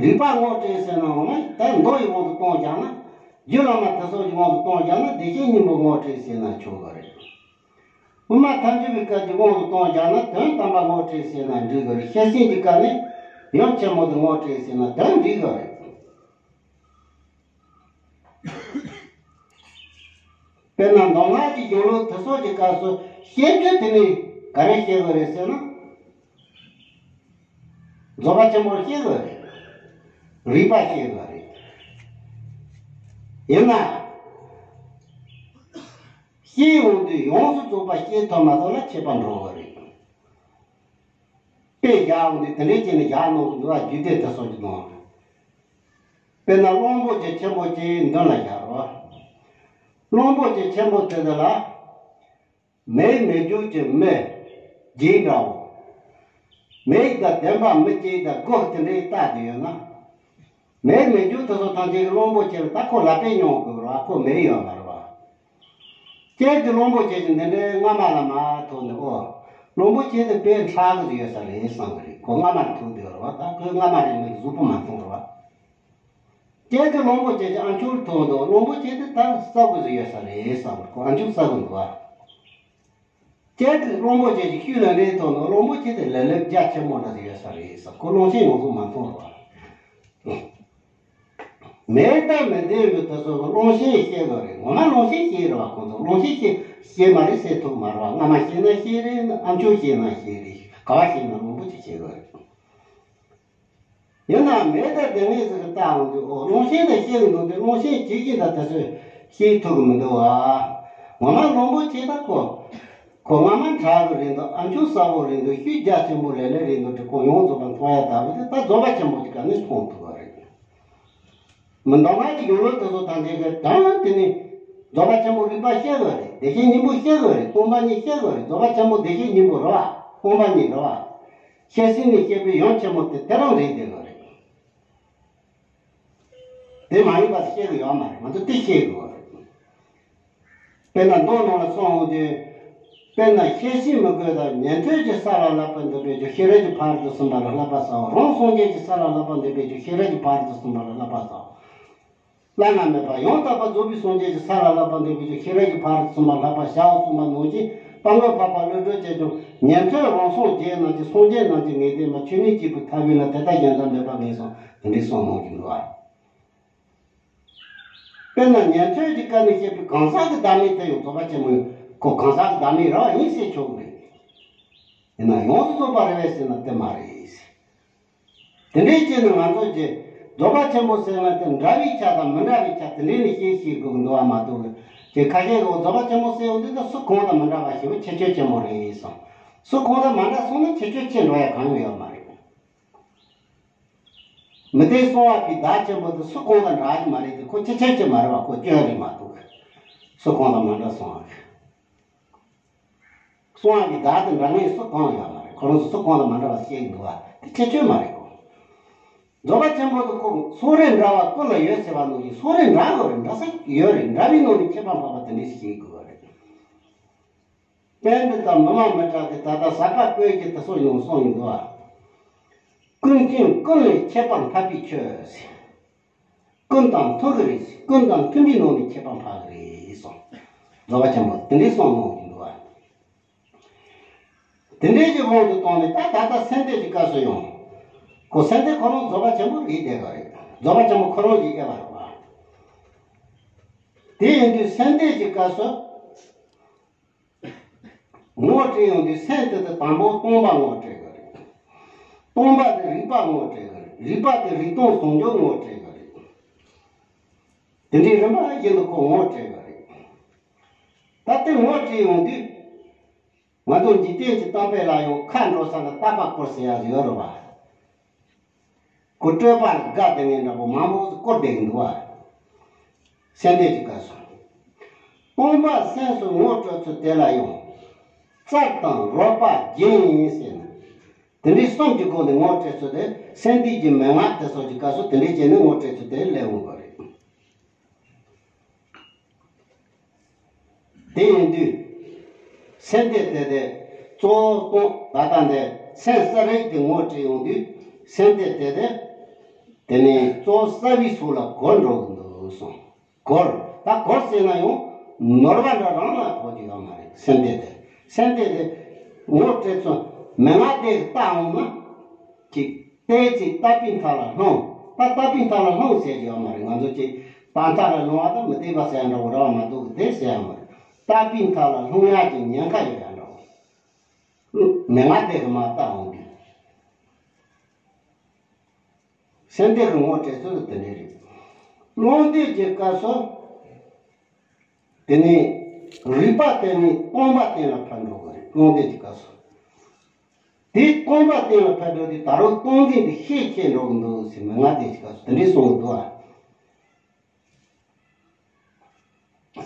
རིག་པ་ངོ་སྤྲད་ཟེར་ན་འོ་ན་ད་མདོ་ཡི་དབང་དུ་གཏོང་བཞག་ན། རྒྱུད་བླ་མ་དེ་ཚོ་ཡི་དབང་དུ་གཏོང་བཞག་ན་བདེ་གཤེགས་སྙིང་པོ་ངོ་སྤྲད་ཟེར་ན་ཆོག་གི་རེད། དབུ་མ་ཐལ་འགྱུར་བའི་སྐབས་ཀྱི་དབང་དུ་གཏོང་བཞག་ན་དོན་དམ་པ་ངོ་སྤྲད་ཟེར་ན་འགྲིག་གི་རེད། ཤེར་ཕྱིན་གྱི་སྐབས་ནས་ཡུམ་ཆེན་མོ་དེ་ངོ་སྤྲད་ཟེར་ན་དོན་འགྲིག་གི་རེད། དཔེར་ན་མདོ་སྔགས་ཀྱི་གཞུང་ལུགས་དེ་ཚོ་གི་སྐབས་སུ་ཤེས་རྒྱུ་དེ་ནི་ག་རེ་ཤེས་དགོས་རེད་ཟེར་ན། རྫོགས་པ་ཆེན་པོ་ཤེས་དགོས་རེད། རིག་པ་ཤེས་དགོས་རེད། ཡིན་ན། ཤེས་ཡོང་དུས་ཡོངས་སུ་རྫོགས་པ་ཤེས་ཐུབ་མ་ཐུབ་ལ་ཁྱད་པར་འགྲོ་གི་རེད། དཔེ་བཞག་འོང་དུས་དེ་འདྲའི་བྱས་ནས་བཞག་གནང་གི་འདུག་བ། རྒྱུད་སྡེ་དེ་ཚོ་གི་ནང་། དཔེར་ན་གླང་པོ་ཆེ་ཆེན་པོ་ཅིག་མདུན་ལ་བཞག་རོགས། གླང་པོ་ཆེ་ཆེན་པོ་དེ་དེ་ལ། མེ་མི་འཇིགས་ཀྱི་མེ་རྒྱན་འདྲ་བོ། མེ་ཡིས་དང་ལྡན་པ་མི་སྐྱེ་དང་སྒོ་དེ་འདྲའི་རྟགས་དེ་ཡོད་ན། མེ་མི་འཇུག་དེ་ཚོ་ཐམས་ཅད་ཀྱི་གླང་པོ་ཆེ་ལ་ད་ཁོ་ལག་པས་མྱོང་དགོས་ར་ཁོ་མེ་ཡོད་མ་རེད་བ། ཁྱེད་ཀྱི་གླང་པོ་ཆེ་ཞིག་འདི་འདྲའི་རྔ་མ་ལ་མ་ཐུག་ནས་ཨོ། གླང་པོ་ཆེ་དེ་དཔེ་འཁྲག་གི་ཡོད་ས་རེད་བསམ་གི་རེད་ཁོ་རྔ་མ་ལ་ཐུག་བསྡད་ར་བ་ད་ཁོས་རྔ་མ་རེད་མི་གཟུགས་པོ་མ་མཐོང་ར་བ། ཁྱེད་ཀྱི་གླང་པོ་ཆེ་ཞིག་ཨ་མཆོག་ཐུག་འདུག་གླང་པོ་ཆེ་དེ་ད་ཟ་དགོས་ཡོད་ས་རེད་བསམ་གི་ཁོ་ཨ་མཆོག་ཟ་གི་འདུག་བ། ཁྱེད་ཀྱི་གླང་པོ་ཆེ་ཞིག་ཤུལ་ལ་རེད་ཐོག་ནས་གླང་པོ་ཆེ་དེ་ལ་ལབ་རྒྱ་ཆེན་པོ་འདྲ་ཞིག་ཡོད་ས་རེད་ཟེར་ཁོ་གླང་ཆེན་ཡོངས་སུ་མ་མཐོང་རོགས། མེད་དང་མི་ལྡན་པའི་དུས་སུ་གླང་ཆེན་ཤེས་དགོས་རེད་ངོ་མ་གླང་ཆེན་ཤེས་རེད་བ་ཁོང་ཚོ་གླང་ཆེན་ཤེས་ཤེས་མ་རེད་ཟེར་ཐུབ་མ་རེད་བ་རྔ་མ་ཤེས་ན་ཤེས་རེད་ཨ་མཆོག་ཤེས་ན་ཤེས་རེད་ག་བ་ཤེས་ན་གླང་པོ་ཆེ་ཤེས་དགོས་རེད། ཡིན་ནའང་མེད་དང་ལྡན་ངེས་ཟིག་གི་རྟགས་འོང་དུས་ཨོ་གླང་ཆེན་དང་ཤེས་གི་འདུག་དུས་གླང་ཆེན་ཇི་བཞིན་དང་དེ་ཚོས་ཤེས་ཐུབ་གི་མི་འདུག་ཨ། ངོ་མ་གླང་པོ་ཆེ་དང་ཁོ། ཁོ་རྔ་མ་འཁྲག་གི་རེད་འདུག་ཨ་མཆོག་གསལ་པོ་རེད་འདུག་ཤུལ་རྒྱ་ཆེན་པོ་ལས་ལས་རེད་འདུག་དྲི་ཁོ་ཡོངས་རྫོགས་པ་མཐོང་ཡ་ལྟ་བུ་དེ་ད་རྫོགས་པ་ཆེན་པོ་དེ་ག་ནས་མཐོང་ཐུབ་པ་རེད། མི་འདང་ང་གི་ཡོང་ལོ་དེ་ཚོ་ཐམས་ཅད་ཀྱི་དོན་དེ་ནི་རྫོགས་པ་ཆེན་པོ་རིག་པ་ཤེས་དགོས་རེད་བདེ་གཤེགས་སྙིང་པོ་ཤེས་དགོས་རེད་སྟོང་པ་ཉིད་ཤེས་དགོས་རེད་རྫོགས་པ་ཆེན་པོ་བདེ་གཤེགས་སྙིང་པོ་རེད་བ་སྟོང་པ་ཉིད་རེད་བ། ཤེས་ཟིན་ནས་སྐྱེས་པའི་ཡོན་ཆེན་མོ་དེ་དེ་རང་རེད་བསྡད་དགོས་རེད། དེ་མ་ཡིན་པ་ཤེས་གི་ཡོད་མ་རེད་ང་ཚོ་དེ་ཤེས་དགོས་རེད། དཔེར་ན་མདོ་ནང་ལ་གསུངས་འོང་དུས། དཔེར་ན་ཤེས་བྱའི་མི་དགོས་དང་ཉན་ཐོས་ཀྱི་ས་ལ་བསླབ་པ་འདོད་པའི་རྒྱུ་ཤེས་རབ་ཀྱི་ཕ་རོལ་ཏུ་སོན་པ་ལ་བསླབ་པ་ཟ་བ་རང་སངས་རྒྱས་ཀྱི་ས་ལ་བསླབ་པ་འདོད་པའི་རྒྱུ་ཤེས་རབ་ཀྱི་ཕ་རོལ་ཏུ་སོན་པ་ལ་བསླབ་པ་ཟ་བ། བླ་ན་མེད་པ་ཡང་དག་པར་རྫོགས་པའི་སངས་རྒྱས་ཀྱི་ས་ལ་བསླབ་པ་འདོད་པའི་རྒྱུ་ཤེས་རབ་ཀྱི་ཕ་རོལ་ཏུ་སོན་པ་བསླབ་པ་བྱའོ་གསུངས་པ་ནང་བཞིན་དཔལ་མགོན་འཕགས་པ་ཀླུ་སྒྲུབ་ཀྱིས་ཀྱང་ཉན་ཐོས་རང་སངས་རྒྱས་རྣམས་ཀྱི་སངས་རྒྱས་རྣམས་ཀྱི་ངེས་བསྟན་པ་ཆོས་ཉིད་སྐྱེས་བུའི་ཐབས་ཡིན་ལ་དེ་ལྟར་གཞན་དག་མེད་པ་ངེས་སོ་དེ་འདྲའི་གསུངས་གནང་གི་འདུག་ཨ། དཔེར་ན་ཉན་ཐོས་ཀྱི་བཀའ་ནས་བཤད་པའི་གང་ཟག་གི་བདག་མེད་དེ་ཡང་རྫོགས་པ་ཆེན་མོའི་ཁོ་གང་ཟག་གི་བདག་མེད་རང་ཡིན་ཟེར་ཆོག་གི་རེད། ཡིན་ན་ཡོངས་སུ་རྫོགས་པ་རེད་པས་ཟེར་ན་དེ་མ་རེད། དེ་འདྲའི་ཆེད་དུ་ང་ཚོ་གྱི་རྫོགས་པ་ཆེན་པོ་ཟེར་ན་དེ་འདྲ་བའི་ཆ་དང་མི་འདྲ་བའི་ཆ་དེ་འདྲའི་ནི་ཤེས་ཤེས་དགོས་ཀྱི་འདུག་བ་མ་གཏོགས་ཀྱི་ཁ་ཤས་ཀྱིས་རྫོགས་པ་ཆེན་པོ་ཟེར་ཡོང་དུས་ད་སུ་གང་དང་མི་འདྲ་བ་ཞེ་པོ་ཁྱད་ཆོས་ཆེན་པོ་རེད་གསུངས། སུ་གང་དང་མ་འདྲ་སོང་ན་ཁྱད་ཆོས་ཆེ་འགྲོ་ཡ་གང་ཡང་ཡོད་མ་རེད། མི་དེ་གསང་བ་པའི་བདག་ཆེན་པོ་དེ་སུ་གང་དང་འདྲ་གི་མ་རེད་དེ་ཁོ་ཁྱད་ཆོས་ཀྱི་མ་རེད་བ་ཁོ་སྐྱོན་རེད་མ་གཏོགས། སུ་གང་དང་མ་འདྲ་གསང་བ་གི། གསང་བ་པའི་བདག་དེ་འདྲ་ངེས་སུ་གང་ཡོད་མ་རེད་ཁོ་རང་ཚོ་སུ་གང་དང་མ་འདྲ་བ་ཤེས་ཀྱི་འདུག་བ་དེ་ཁྱད་ཆོས་མ་རེད་ཁོ། རྫོགས་པ་ཆེན་པོ་དེ་ཁོ་སོ་རེ་འདྲ་བ་ཀུན་ལ་ཡོད་ཟེར་བ་ནང་བཞིན་སོ་རེ་འདྲ་དགོས་རེད་འདྲ་ས་ཡོད་རེད་འདྲ་བའི་ནང་ནས་ཁྱད་པར་འཕགས་པ་དེ་འདྲས་ཤིག་ཤེས་དགོས་པ་རེད། དཔལ་འབྲུག་དང་མི་མ་མི་དྲག་གི་ད་ལྟ་ཟབ་པ་བཀོད་ཀྱི་དེ་སོགས་ཡོང་སོང་ཡིན་འདུག་ཨ། ཀུན་མཁྱེན་ཀུན་ལས་ཁྱད་པར་འཕགས་པའི་ཆོས་ཟེར། ཀུན་དང་མཐུན་གྱི་རེད་ཟེར་ཀུན་དང་མཐུན་པའི་ནང་ནས་ཁྱད་པར་འཕགས་ཀྱི་རེད་གསུངས། རྫོགས་པ་ཆེན་པོ་དེ་འདྲའི་གསུངས་གནང་ཡིན་འདུག་ཨ། དེ་འདྲའི་གི་དབང་དུ་བཏང་ནས་ད་ད་ལྟ་སེམས་སྡེ་གི་སྐབས་སུ་ཡང་། ཁོ་སེམས་སྡེ་ཁོ་རང་རྫོགས་པ་ཆེན་པོ་རེད་བསྡད་པ་རེད་རྫོགས་པ་ཆེན་པོ་ཁོ་རང་གི་དབྱེ་བ་རེད་བ། དེ་ཡིན་དུས་སེམས་སྡེ་གི་སྐབས་སུ། ངོ་སྤྲད་ཡོང་དུས་སེམས་དེ་དང་དང་པོ་སྟོང་པ་ངོ་སྤྲད་དགོས་རེད། སྟོང་པ་དེ་རིག་པ་ངོ་སྤྲད་དགོས་རེད་རིག་པ་དེ་རིག་སྟོང་ཟུང་འཇུག་ངོ་སྤྲད་དགོས་རེད། དེ་འདྲའི་རིམ་པ་བཞིན་དུ་ཁོ་ངོ་སྤྲད་དགོས་རེད། ད་དེ་ངོ་སྤྲད་ཡོང་དུས། ང་ཚོ་འཇིག་རྟེན་གྱི་གཏམ་དཔེ་ལ་ཡང་ཁ་འགྲོ་ས་ལ་རྟ་པ་བསྐོར་ཟེར་ཡག་ཡོད་རེད་བ། ཁོ་སྤྲོས་པ་དགའ་བསྡད་མཁན་འདྲ་པོ་མང་པོ་བསྐོར་བསྡད་ཀྱི་འདུག་བ། སེམས་སྡེ་གི་སྐབས་སུ། སྟོང་པ་སེམས་སུ་ངོ་སྤྲོད་ཚུལ་དེ་ལ་ཡང་། རྩལ་དང་རོལ་པ་རྒྱན་ཡིན་ཟེར་ན། དེ་འདྲའི་གསུམ་གྱི་སྒོ་ནས་ངོ་སྤྲད་ཚུལ་དེ་སེམས་སྡེ་གི་མན་ངག་དེ་སོགས་ཀྱི་སྐབས་སུ་དེ་འདྲའི་བྱས་ནས་ངོ་སྤྲད་ཚུལ་དེ་སླེབས་འོང་བ་རེད། དེ་ཡིན་དུས། སེམས་སྡེ་དེ་དེ་གཙོ་བོ་སྟོང་ད་ལྟ་འདི་སེམས་གསལ་རིག་དེ་ངོ་སྤྲད་ཡོང་དུས་སེམས་སྡེ་དེ་དེ། དེ་ནས་གཙོ་བོ་གསལ་བའི་ཚུལ་ལ་གོལ་འགྲོ་གི་འདུག་གསུངས། གོལ། ད་གོལ་ཟེར་ན་ཡང་ནོར་བ་འདྲ་རང་ལ་གོལ་གྱི་ཡོད་མ་རེད་སེམས་སྡེ་དེ། སེམས་སྡེ་དེ་ངོ་སྤྲད་ཚུལ་མན་ངག་དེ་ལྟ་འོང་ན། ཅིག་བལྟས་ཚེ་ལྟ་བུའི་མཐའ་ལ་ལྷུང་། ད་ལྟ་བུའི་མཐའ་ལ་ལྷུང་ཟེར་གྱི་ཡོད་མ་རེད་ང་ཚོ་ཅིག་ལྟ་མཐའ་ལ་ལྷུང་བ་དང་མི་བལྟས་པ་ཟེར་ཡ་འདྲ་བོ་རེད་བ་མ་གཏོགས་དེ་ཟེར་ཡ་མ་རེད། ལྟ་བུའི་མཐའ་ལ་ལྷུང་ཡག་གི་ཉེན་ཁ་ཡོད་ཡ་འདྲ་བོ། མན་ངག་དེ་གི་མ་ལྟ་འོང་དུས། སེམས་སྡེ་གི་ངོ་སྤྲད་ཚུལ་དེ་འདྲ་རེད། བློ་འདས་ཀྱི་སྐབས་སུ། དེ་ནས་རིག་པ་དེ་ནི་སྟོང་པ་གཏན་ལ་ཕབ་འགྲོ་གི་རེད་བློ་འདས་ཀྱི་སྐབས་སུ། དེ་སྟོང་པ་གཏན་ལ་ཕབ་འགྲོ་དུས་ད་རུང་སྟོང་འཛིན་དེ་ཤས་ཆེ་འགྲོ་གི་འདུག་ཟེར་མན་ངག་དེ་ཞིག་ག་དེ་འདྲའི་གསུངས་འདུག་ཨ།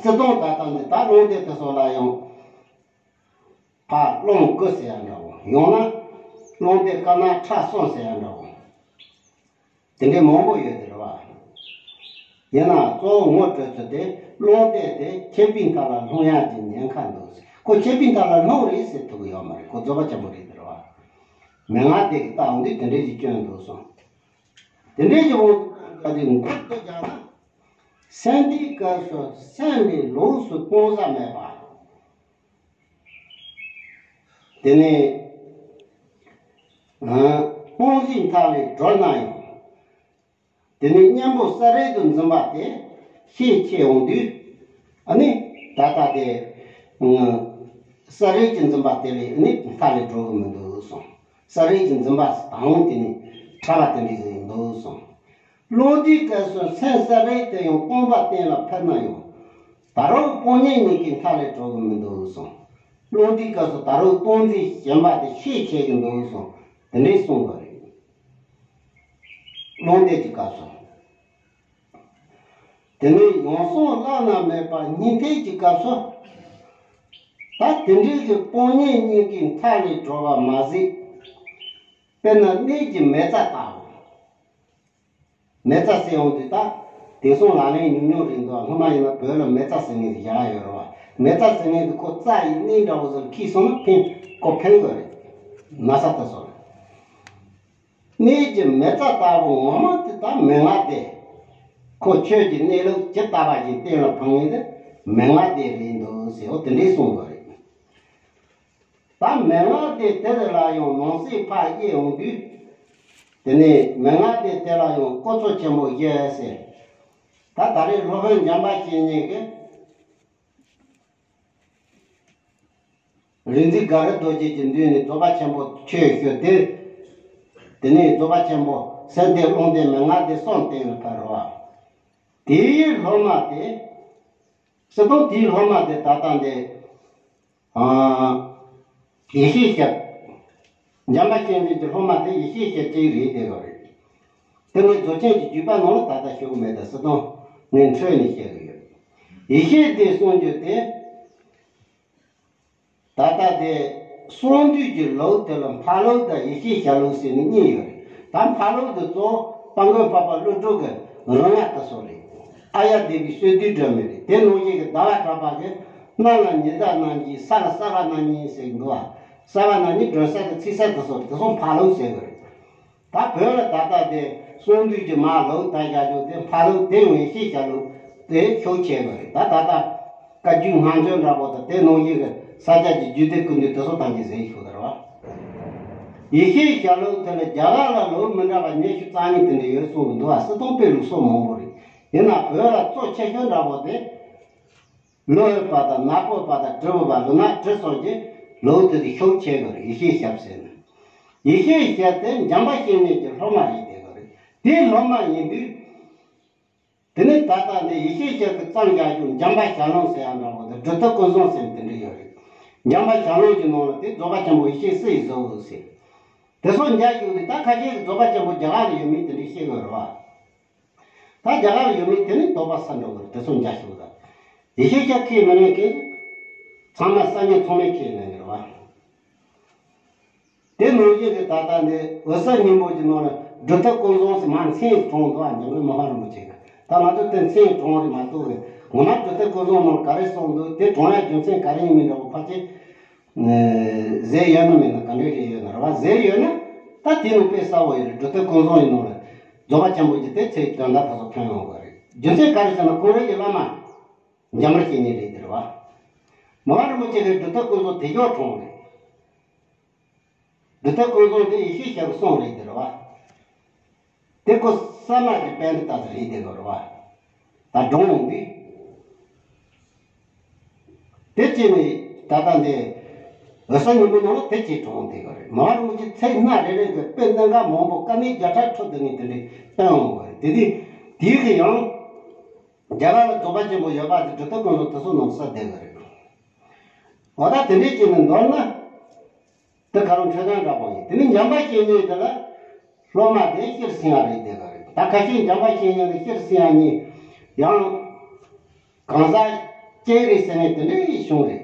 སྲིད་དོན་ད་ལྟ་འདི་ད་རུང་དེ་དེ་སོགས་ལ་ཡང་ཕར་རླུང་བསྐུལ་ཟེར་ཡ་འདྲ་བོ་ཡང་ན་ རླུང་རྟའི་དཀར་ནག་ཁྲ་གསུམ་ཟེར་ཡ་འདྲ་བོ། དེ་འདྲའི་མང་པོ་ཡོད་དེ་རེད་བ། ཡིན་ན་གཙོ་བོ་ངོ་སྤྲོད་ཚུལ་དེ་རླུང་རྟ་དེ་ཁྱེད་པའི་མཐའ་ལ་ལྷུང་ཡག་གི་ཉེན་ཁ་འདུག་ཟེར། ཁོ་ཁྱེད་པའི་མཐའ་ལ་ལྷུང་རེད་ཟེར་ཐུབ་ཀྱི་ཡོད་མ་རེད། ཁོ་རྫོགས་པ་ཆེན་པོ་རེད་དེ་རེད་བ། མན་ངག་དེ་གི་ལྟ་འོང་དུས་དེ་འདྲའི་ཅིག་སྐྱོན་འདུག་སོང་། དེ་འདྲའི་ཅིག་འོང་དུས་མགུར་དུ་སྦྱར་ན། སེམས་འདིའི་སྐབས་སུ་སེམས་ནི་ལོགས་སུ་སྤོང་ས་མེད་པ། དེ་ནས་སྤོང་བཞིན་མཐའ་ལས་གྲོལ་ན་ཡང་། དེ་ནས་གཉེན་པོ་ས་རལ་དུ་འཛིན་པ་དེ་ཤས་ཆེ་འོང་དུས། ཨ་ནི་ད་ལྟ་དེ་ས་རལ་གྱི་འཛིན་པ་དེ་ལས་ནི་མཐའ་ལས་གྲོལ་གི་མི་འདུག་གསུངས། ས་རལ་གྱི་འཛིན་པ་དང་དེ་ནི་ཕྲ་བ་དེ་འདྲ་ཟིག་འདུག་གསུངས། རླུང་རྟའི་སྐབས་སུ་སེམས་ས་རལ་དེ་ཡང་སྤོང་བ་གཏན་ལ་ཕེབས་ན་ཡང་། ད་རུང་སྤོང་གཉེན་གཉིས་ཀྱི་མཐའ་ལས་གྲོལ་གི་མི་འདུག་གསུངས། རླུང་རྟའི་སྐབས་སུ་ད་རུང་སྤོང་རྩིས་ཞན་པ་དེ་ཤས་ཆེ་གི་འདུག་གསུངས། དེ་འདྲས་གསུངས་པ་རེད། རླུང་རྟའི་གི་སྐབས་སུ། དེ་ནས་ཡང་གསང་བླ་ན་མེད་པ་སྙིང་ཐིག་གི་སྐབས་སུ། ད་དེ་འདྲའི་གི་སྤོང་གཉེན་གཉིས་ཀྱི་མཐའ་ལས་གྲོལ་བ་མ་ཟད། དཔེར་ན་གནས་ཀྱི་མེ་བཙའ་ལྟ་བུ། མེ་བཙའ་ཟེར་ཡོང་དུས་ད། དེང་སང་ལག་ལེན་ཉུང་ཉུང་རེད་འདུག་སྔོན་མ་ཡིན་ན་བོད་ལ་མེ་བཙའ་ཟེར་མཁན་དེ་བཞག་ཡོད་རེད་བ། མེ་བཙའ་ཟེར་མཁན་དེ་ཁོ་བཙའ་ཡི་གནས་འདྲ་བོ་ཟིག་ལ་འཁྱེར་སོང་ན་ཕན་ཁོ་ཕན་གི་རེད། ན་ཚ་དེ་ཚོ་ལ། གནས་ཀྱི་མེ་བཙའ་ལྟ་བུ་ངོ་མ་དེ་ད་མན་ངག་སྡེ། ཁོ་ཆོས་ཀྱི་གནས་ལུགས་ཇི་ལྟ་བ་བཞིན་གཏན་ལ་ཕབ་མཁན་དེ་མན་ངག་སྡེ་རེད་འདུག་ཟེར་འོ་དེ་འདྲས་གསུངས་པ་རེད། ད་མན་ངག་སྡེ་དེ་རེ་ལ་ཡང་ནང་གསེས་ཕར་དབྱེ་འོང་དུས། དེ་ནས་མན་ངག་སྡེ་དེ་ལ་ཡང་སྐོར་ཚོ་ཆེན་པོ་བཞི་ཟེར། ད་ད་རེས་སློབ་དཔོན་འཇམ་དཔལ་བཤེས་གཉེན་གྱིས། རིག་འཛིན་དགའ་རབ་རྡོ་རྗེ་གི་མདུན་ནས་རྫོགས་པ་ཆེན་པོ་ཆོས་ཞུས་ཏེ། དེ་ནས་རྫོགས་པ་ཆེན་པོ་སེམས་སྡེ་རླུང་སྡེ་མན་ངག་སྡེ་གསུམ་གཏན་ལ་ཕབ་རེད་བ། དེའི་སློབ་མ་དེ། སྲིད་དོན་དེའི་སློབ་མ་དེ་ད་ལྟ་འདི། ཨ། ཡེ་ཤེས་ཞབས། འཇམ་དཔལ་བཤེས་གཉེན་གྱི་སློབ་མ་དེ་ཡེ་ཤེས་ཞབས་ཀྱི་རེད་བསྡད་པ་རེད། དེ་ནས་རྫོགས་ཆེན་གྱི་བརྒྱུད་པ་ནང་ལ་ད་ལྟ་ཞུ་གི་མེད་ད་སྲིད་དོན་ངས་འཕྲོས་ནས་བཤད་གི་ཡོད། ཡེ་ཤེས་སྡེ་གསུམ་གྱི་དེ། ད་ལྟ་དེ་གསང་འདུས་ཀྱི་ལུགས་དེ་ལ་འཕགས་ལུགས་དང་ཡེ་ཤེས་ཞལ་ལུགས་ཟེར་ནས་གཉིས་ཡོད་རེད། ད་འཕགས་ལུགས་དེ་གཙོ་བོ་དཔལ་མགོན་འཕགས་པ་ཀླུ་སྒྲུབ་ཀྱི་རིམ་ལྔ་དེ་ཚོ་རེད། ཨཱརྱ་སྡེ་པའི་སྲོལ་བསྡུས་སྒྲོན་མེ་རེད། དེ་ནང་བཞིན་གྱི་ཟླ་བ་གྲགས་པ་གིས་གནམ་ལ་ཉི་ཟླ་རྣམ་བསྒྱིངས། ས་ལ་ས་བ་རྣམ་བསྒྱིངས་ཟེར་གི་འདུག་བ། ས་བ་རྣམ་བསྒྱིངས་སྒྲོན་ས་དང་ཚིག་ས་དེ་ཚོ་རེད། དེ་ཚོ་འཕགས་ལུགས་ཟེར་གི་རེད། ད་བོད་ལ་ད་ལྟ་དེ་གསང་འདུས་ཀྱི་མ་ལུགས་ད་བཞག་རྒྱུ་དེ་འཕགས་ལུགས་དེ་ཡང་ཡེ་ཤེས་ཞལ་ལུགས་དེ་ཤུགས་ཆེ་བ་རེད། ད་ད་ལྟ་བཀའ་བརྒྱུད་སྔགས་འཆང་འདྲ་པོ་དང་དེ་ནང་བཞིན་གྱི་ས་སྐྱ་ཀྱི་རྒྱུད་སྡེ་ཀུན་འདུས་དེ་ཚོ་ཐམས་ཅད་ཟེར་ཤོག་ད་རེད་བ། ཡེ་ཤེས་ཞལ་ལུགས་དེ་ལ་རྒྱ་གར་ལ་ལུགས་མི་འདྲ་བ་ཉི་ཤུ་རྩ་གཉིས་དེ་འདྲ་ཡོད་གསུངས་གི་འདུག་བ། སྲིད་དོན་དཔེ་ལུགས་སྲོལ་མང་པོ་རེད། ཡིན་ན་བོད་ལ་གཙོ་ཆེ་ཤོས་འདྲ་པོ་དེ། གློ་བུར་བ་དང་ནག་པོ་བ་དང་དྲིལ་བུ་བ་ལུག་ནག་དྲིལ་སོགས་ཀྱི་ལུགས་དེ་དེ་ཤུགས་ཆེ་གི་རེད། ཡེ་ཤེས་ཞབས་ཟེར་ནས། ཡེ་ཤེས་ཞབས་དེ་འཇམ་དཔལ་བཤེས་གཉེན་གྱི་སློབ་མ་རེད་བསྡད་གི་རེད། དེའི་སློབ་མ་ཡིན་དུས། དེ་ནས་ད་ལྟ་འདི་ཡེ་ཤེས་ཞབས་ཀྱི་རྩོམ་རྒྱག་རྒྱུ་འཇམ་དཔལ་ཞལ་ལུང་ཟེར་ཡ་འདྲ་བོ་དེ་སྒྲུབ་ཐབས་ཀུན་བཟང་ཟེར་ནས་དེ་འདྲ་ཡོད་རེད། འཇམ་དཔལ་ཞལ་ལུང་གི་ནང་ལ་དེ་རྫོགས་པ་ཆེན་པོ་ཡེ་ཤེས་སུ་ཡིས་བཟོ་འོས་ཟེར། དེ་ཚོ་མཇལ་རྒྱུ་དེ་ད་ཁ་ཤས་ཀྱིས་རྫོགས་པ་ཆེན་པོ་རྒྱ་གར་ལ་ཡོད་མེད་དེ་འདྲ་བཤད་གི་རེད་བ། ད་རྒྱ་གར་ལ་ཡོད་མེད་དེ་ནི་དོགས་པ་ཟ་འགྲོ་གི་རེད། དེ་ཚོ་མཇལ་ཤོག་ད། ཡེ་ཤེས་ཞབས་ཁས་མི་ལེན་མཁན། ཚང་མ་སང་ཉིན་ཚང་མས་ཁས་ལེན་གི་རེད་བ། དེ་ནང་བཞིན་གྱི་ད་ལྟ་འདི་འོད་གསལ་སྙིང་པོ་གྱི་ནང་ལ་སྒྲུབ་ཐབས་ཀུན་བཟང་ཟེར་མར་མཚན་ཞིག་དྲངས་འདུག་བ། འཇམ་མགོན་མ་ཧཱ་རིན་པོ་ཆེ་གི། ད་ང་ཚོ་དེ་མཚན་ཞིག་དྲངས་རེད་མ་གཏོགས་གི། ངོ་མ་སྒྲུབ་ཐབས་ཀུན་བཟང་ནང་ལ་ག་རེ་གསུངས་འདུག་དེ་དྲངས་ཡ་རྒྱུ་མཚན་ག་རེ་ཡིན་མིན་འདྲ་བོ་ཕལ་ཆེར། ཟེར་ཡོད་ན་མེད་ན་ག་འདྲ་རེད། ཡོད་ན་རེད་བ། ཟེར་ཡོད་ན་ད་དེ་ནི་དཔེ་གསལ་བོ་ཡོད་རེད། སྒྲུབ་ཐབས་ཀུན་བཟང་ཡི་ནང་ལ་རྫོགས་པ་ཆེན་པོ་གྱི་དེ་ཚེ་དོན་དག་ད་ཚོ་ཐོན་ཡོང་བ་རེད། རྒྱུ་མཚན་ག་རེ་ཟེར་ན་ཁོང་རང་གི་བླ་མ་འཇམ་དཔལ་བཤེས་གཉེན་རེད་དེ་རེད་བ། མ་ཧཱ་རིན་པོ་ཆེ་གིས་སྒྲུབ་ཐབས་ཀུན་བཟང་དེ་ཞོག་དྲངས་རེད། སྒྲུབ་ཐབས་ཀུན་བཟང་དེ་ཡེ་ཤེས་ཞབས་གསུམ་རེད་དེ་རེད་བ། དེ་ཁོ་ས་མ་གི་པཎྜི་ཏ་ཟེར་རེད་དེ་རེད་བ། ད་སྒྲུང་འོང་དུས། དེ་བྱས་ནས་ད་ལྟ་འདི་འོད་གསལ་སྙིང་པོའི་ནང་ལ་དེ་བྱས་དྲངས་དེ་ག་རེད། མ་ཧཱ་རིན་པོ་ཆེ་ཚིག་སྣ་རེ་རེ་གི་དཔེ་གནད་འགག་མང་པོ་བཀའ་གནད་བརྒྱ་ཕྲག་འཕྲོ་བསྡུས་ནས་དེ་འདྲའི་བཏོན་འོང་བ་རེད། དེ་དུས་དེའི་གི་ཡང་རྒྱ་གར་ལ་རྫོགས་པ་ཆེན་པོ་ཡོད་པ་དེ་སྒྲུབ་ཐབས་ཀུན་བཟང་དེ་ཚོ་ནང་གསལ་བསྡད་གི་རེད། འོ་ད་དེ་འདྲའི་བྱས་ནས་མདོར་ན། དེ་ག་རུ་འཕྲོས་དོན་འདྲ་པོ་ཡིན། དེ་ནི་འཇམ་དཔལ་བཤེས་གཉེན་དེ་ལ་སློབ་མ་དེ་སྤྱིར་སེང་ཡ་རེད་དེ་ག་རེད། ད་ཁ་ཤས་འཇམ་དཔལ་བཤེས་གཉེན་དེ་སྤྱིར་སེང་ཡ་གཉིས་ཡང་གང་ཟག་སྐྱེ་རེད་ཟེར་ནས་དེ་འདྲའི་བྱུང་རེད།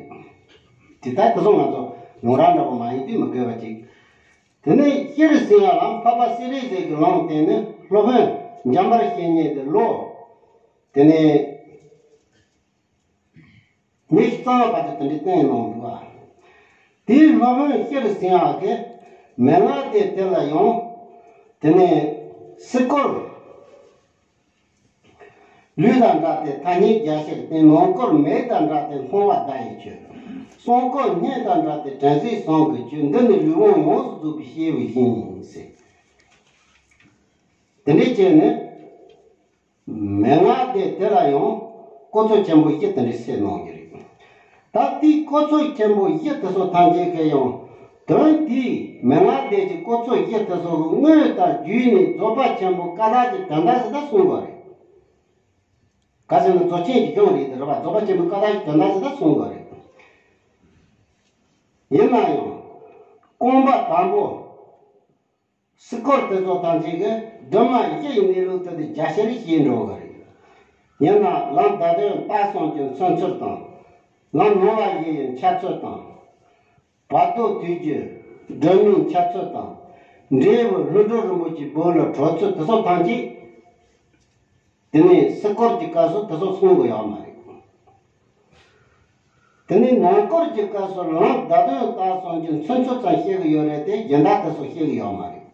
དེ་ལྟར་དེ་ཚོ་ང་ཚོ་ཡོངས་གྲགས་འདྲ་པོ་མ་ཡིན་དུས་མི་དགོས་པ་ཅིག་དེ་ནས་སྤྱིར་ཟིན་ཡ་ལམ་འཕགས་པ་སྤྱན་རས་གཟིགས་ཀྱི་ལམ་བསྟན་ནས་སློབ་དཔོན་འཇམ་དཔལ་བཤེས་གཉེན་དེ་ལོ། དེ་ནས་ཉི་ཤུ་རྩ་བ་དེ་དེ་འདྲའི་བསྟན་གནང་འདུག་བ། དེའི་སློབ་དཔོན་སྤྱིར་ཟིན་ཡ་གི་མན་ངག་སྡེ་དེ་ལ་ཡང་། དེ་ནས་སྲིད་སྐོར། ལུས་དང་འདྲ་སྟེ་ཐ་སྙད་རྒྱ་ཆེར་བསྟན། ནང་སྐོར་མེད་དང་འདྲ་སྟེ་སྣང་བ་བརྡ་ཡི་ཆོས། གསང་སྐོར་བརྙན་དང་འདྲ་སྟེ་དྲན་རིག་ཟུང་གི་ཆོས། འདི་ནི་ལུས་དབང་ཡོངས་སུ་རྫོགས་པའི་སྐྱེས་བུ་བཞི་ཡིན་ཟེར། དེ་འདྲའི་བྱས་ནས་མན་ངག་སྡེ་དེ་ལ་ཡང་སྐོར་ཚོགས་ཆེན་པོ་བཞི་དེ་འདྲའི་གསལ་གནང་གི་རེད། ད་དེའི་སྐོར་ཚོགས་ཆེན་པོ་བཞི་དེ་ཚོ་ཐམས་ཅད་ཀྱི་ཡང་དོན་དེའི་མན་ངག་སྡེ་གྱི་སྐོར་ཚོགས་བཞི་དེ་ཚོ་གི་དངོས་དང་བརྒྱུད་ནས་རྫོགས་པ་ཆེན་པོ་བཀའ་རྟགས་ཀྱི་དོན་དག་ཟེར་ད་གསུངས་པ་རེད། ག་ཟེར་ན་རྫོགས་ཆེན་གྱི་སྐྱོང་རེད་དེ་རེད་བ། རྫོགས་པ་ཆེན་པོའི་བཀའ་རྟགས་ཀྱི་དོན་དག་ཟེར་ད་གསུངས་པ་རེད། ཡིན་ན་ཡང་རྐང་པ་དང་པོ་སྲིད་སྐོར་དེ་ཚོ་ཐམས་ཅད་ཀྱིས་སྒྲོན་མ་བཞི་ཡི་གནས་ལུགས་དེ་དེ་རྒྱ་ཆེར་ཤེས་འགྲོ་གི་རེད། ཡིན་ན་ལམ་བརྡ་དོན་རྟགས་གསུམ་གྱི་མཚོན་ཚུལ་དང་། ལམ་སྣང་བ་བཞི་ཡི་འཆར་ཚུལ་དང་། བར་དོ་དུས་ཀྱི་སྒྲོན་མེའི་འཆར་ཚུལ་དང་། འབྲས་བུ་ལྷུན་གྲུབ་རིན་པོ་ཆེའི་སྦུབས་ལ་གྲོལ་ཚུལ་དེ་ཚོ་ཐམས་ཅད། དེ་ནས་སྲིད་སྐོར་གྱི་སྐབས་སུ་དེ་ཚོ་གསུང་གི་ཡོད་མ་རེད། དེ་ནས་ནང་སྐོར་གྱི་སྐབས་སུ་ལམ་བརྡ་དོན་རྟགས་གསུམ་གྱི་མཚོན་ཚུལ་ཙམ་བཤད་གི་ཡོད་རེད་དེ། གཞན་དག་དེ་ཚོ་བཤད་གི་ཡོད་མ་རེད།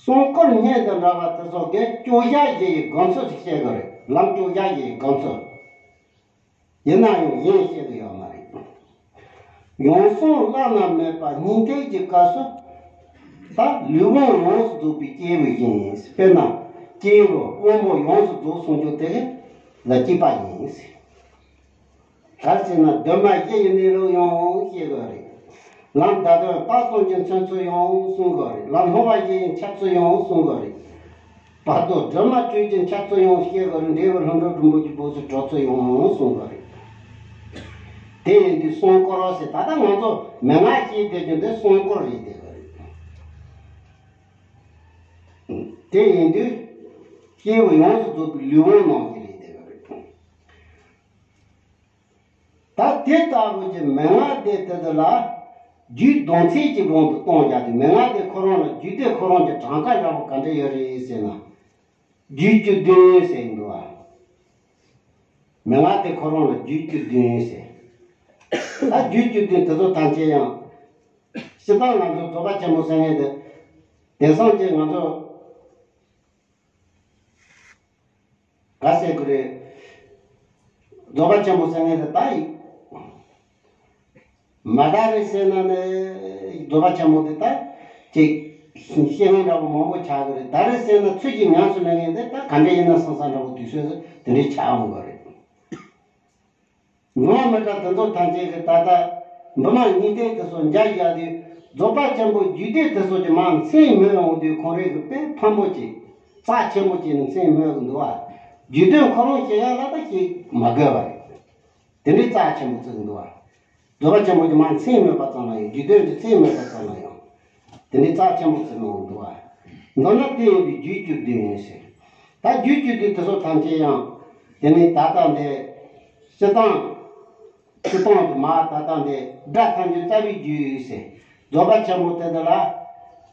གསང་སྐོར་བརྙན་དང་འདྲ་བ་དེ་ཚོ་གིས་བཅོ་བརྒྱད་བཞི་ཡི་སྒོམ་ཚུལ་ཞིག་བཤད་གི་རེད། ལམ་བཅོ་བརྒྱད་བཞི་ཡི་སྒོམ་ཚུལ། ཡིན་ན་ཡང་གཞན་བཤད་གི་ཡོད་མ་རེད། ཡང་གསང་བླ་ན་མེད་པ་སྙིང་ཐིག་གི་སྐབས་སུ་ད་ལུས་དབང་ཡོངས་སུ་རྫོགས་པའི་སྐྱེས་བུ་ཡིན། དཔེར་ན་སྐྱེས་བུ་དབང་པོ་ཡོངས་སུ་རྫོགས་གསུང་རྒྱུ་དེ་ལ་སྐྱེས་པ་ཡིན། ག་རེ་ཟེར་ན་སྒྲོན་མ་བཞི་ཡི་གནས་ལུགས་ཡང་ཤེས་དགོས་རེད། ལམ་བརྡ་དོན་རྟགས་གསུམ་གྱི་མཚོན་ཚུལ་ཡང་གསུང་དགོས་རེད། ལམ་སྣང་བ་བཞི་ཡི་འཆར་ཚུལ་ཡང་གསུང་དགོས་རེད། བར་དོ་སྒྲོན་མ་སྤྲོས་ཀྱི་འཆར་ཚུལ་ཡང་ཤེས་དགོས་རེད། འབྲས་བུ་ལྷུན་གྲུབ་རིན་པོ་ཆེའི་སྦུབས་སུ་གྲོལ་ཚུལ་ཡང་གསུང་དགོས་རེད། དེ་ཡིན་དུས་གསང་སྐོར་ཟེར། ད་ལྟ་ང་ཚོ་མན་ངག་ཅེས་བསྡད་རྒྱུ་འདི་གསང་སྐོར་རེད་བསྡད་དགོས་རེད། དེ་ཡིན་དུས་སྐྱེས་བུ་ཡོངས་སུ་རྫོགས་པའི་ལུས་དབང་རྣམས་ཀྱི་རེད་བསྡད་དགོས་རེད། ད་དེ་ལྟ་བུ་གྱི་མན་ངག་སྡེ་དེ་དག་ལ་རྒྱུད་གདུང་ཚད་ཀྱི་དབང་དུ་གཏོང་བྱ་སྟེ། མན་ངག་སྡེ་ཁོ་རང་ལ་རྒྱུད་སྡེ་ཁོ་རང་གི་གྲངས་ཀ་འདྲ་བོ་ག་འདྲ་ཡོད་རེད་ཟེར་ན། རྒྱུད་བཅུ་བདུན་ཟེར་འདུག་བ། མན་ངག་སྡེ་ཁོ་རང་ལ་རྒྱུད་བཅུ་བདུན་ཟེར། ད་རྒྱུད་བཅུ་བདུན་དེ་ཚོ་ཐམས་ཅད་ཡང་སྤྱིར་བཏང་ང་ཚོ་རྫོགས་པ་ཆེན་པོ་ཟེར་མཁན་དེ། དེང་སང་ཅིག་ང་ཚོ་ག་ཟེར་དགོས་རེད། རྫོགས་པ་ཆེན་པོ་ཟེར་མཁན་དེ་ད་ཡིན། མ་དག་རེད་ཟེར་ན་ནི་རྫོགས་པ་ཆེན་པོ་དེ་ད་ཅིག་ཤེས་མཁན་འདྲ་བོ་མང་པོ་ཆགས་ཀྱི་རེད། ད་རེད་ཟེར་ན་ཚུལ་གྱིས་ཉམས་སུ་ལེན་མཁན་དེ་ད་ག་འདྲ་ཡིན་ན་བསམ་བསམ་འདྲ་བོ་དུས་ཚོད་དེ་འདྲའི་ཆགས་འོང་གི་རེད། ངོ་མི་འདྲ་དེ་ཚོ་ཐམས་ཅད་ཀྱིས་ད་ལྟ་འབུམ་སྙིང་ཐིག་དེ་ཚོ་མཇལ་བཞག་དུས། རྫོགས་པ་ཆེན་པོའི་རྒྱུད་སྡེ་དེ་ཚོ་གྱི་མར་མཚན་སྨོས་ཡོང་དུས། ཁོང་རང་གིས་དཔེ་ཕམ་པོ་ཅིག་རྩ་ཆེན་པོ་ཅིག་ནས་མཚན་སྨོས་གི་འདུག་བ། རྒྱུད་དོན་ཁོ་རང་བཤད་ཡག་ལ་ད་བཤད་མ་དགོས་པ་རེད། དེ་འདྲའི་རྩ་ཆེན་པོ་བརྩི་གི་འདུག་བ། རྫོགས་པ་ཆེན་པོ་གྱི་མར་མཚན་སྨོས་པ་ཙམ་ལ་ཡང་། རྒྱུད་དོན་གྱི་མཚན་སྨོས་པ་ཙམ་ལ་ཡང་དེ་འདྲའི་རྩ་ཆེན་པོ་བརྩི་གནང་གི་འདུག་བ། མདོར་ན་དེ་ཡིན་དུས་རྒྱུད་བཅུ་བདུན་ཡིན་ཟེར། ད་རྒྱུད་བཅུ་བདུན་དེ་ཚོ་ཐམས་ཅད་ཡང་དེ་ནི་ད་ལྟ་འདི་སྤྱིར་བཏང་སྤྱིར་བཏང་དུ་མ་ད་ལྟ་འདི་སྒྲ་ཐམས་ཅད་རྩ་བའི་རྒྱུད་ཡོད་ཟེར། རྫོགས་པ་ཆེན་པོ་དེ་དག་ལ་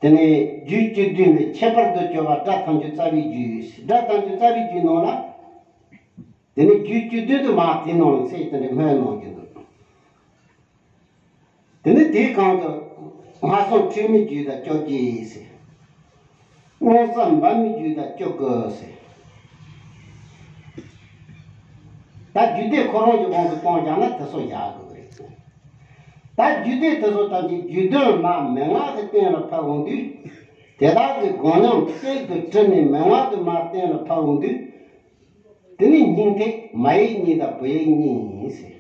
དེ་ནས་རྒྱུད་བཅུ་བདུན་པའི་ཁྱད་པར་དུ་གྱུར་པ་སྒྲ་ཐམས་ཅད་རྩ་བའི་རྒྱུད་ཡོད་ཟེར། སྒྲ་ཐམས་ཅད་རྩ་བའི་རྒྱུད་ནང་ལ། དེ་ནས་རྒྱུད་བཅུ་བདུན་དུ་མ་དེའི་ནང་ལ་ཚེ་དེ་འདྲའི་སྨོས་གནང་གི་འདུག་དེ་ནས་དེའི་གང་དུ་སྔར་སོང་འཁྲུལ་མེད་རྒྱུད་དང་བཅོ་བརྒྱད་ཟེར། སྔོན་བསམ་འབད་མེད་རྒྱུད་དང་བཅུ་དགུ་ཟེར། ད་རྒྱུད་སྡེ་ཁོ་རང་གི་དབང་དུ་བཏང་བཞག་ན་དེ་ཚོ་བཞག་དགོས་ཀྱི་རེད། ད་རྒྱུད་སྡེ་དེ་ཚོ་ཐམས་ཅད་རྒྱུད་དོན་མར་མན་ངག་གི་སྟེང་ལ་ཕབ་འོང་དུས། དེ་དག་གི་དགོངས་ཉམས་གཅིག་ཏུ་དྲིལ་ནས་མན་ངག་ཏུ་མར་གཏན་ལ་ཕབ་འོང་དུས། དེ་ནི་སྙིང་ཐིག་མ་ཡིག་གཉིས་དང་བུ་ཡིག་གཉིས་ཡིན་ཟེར།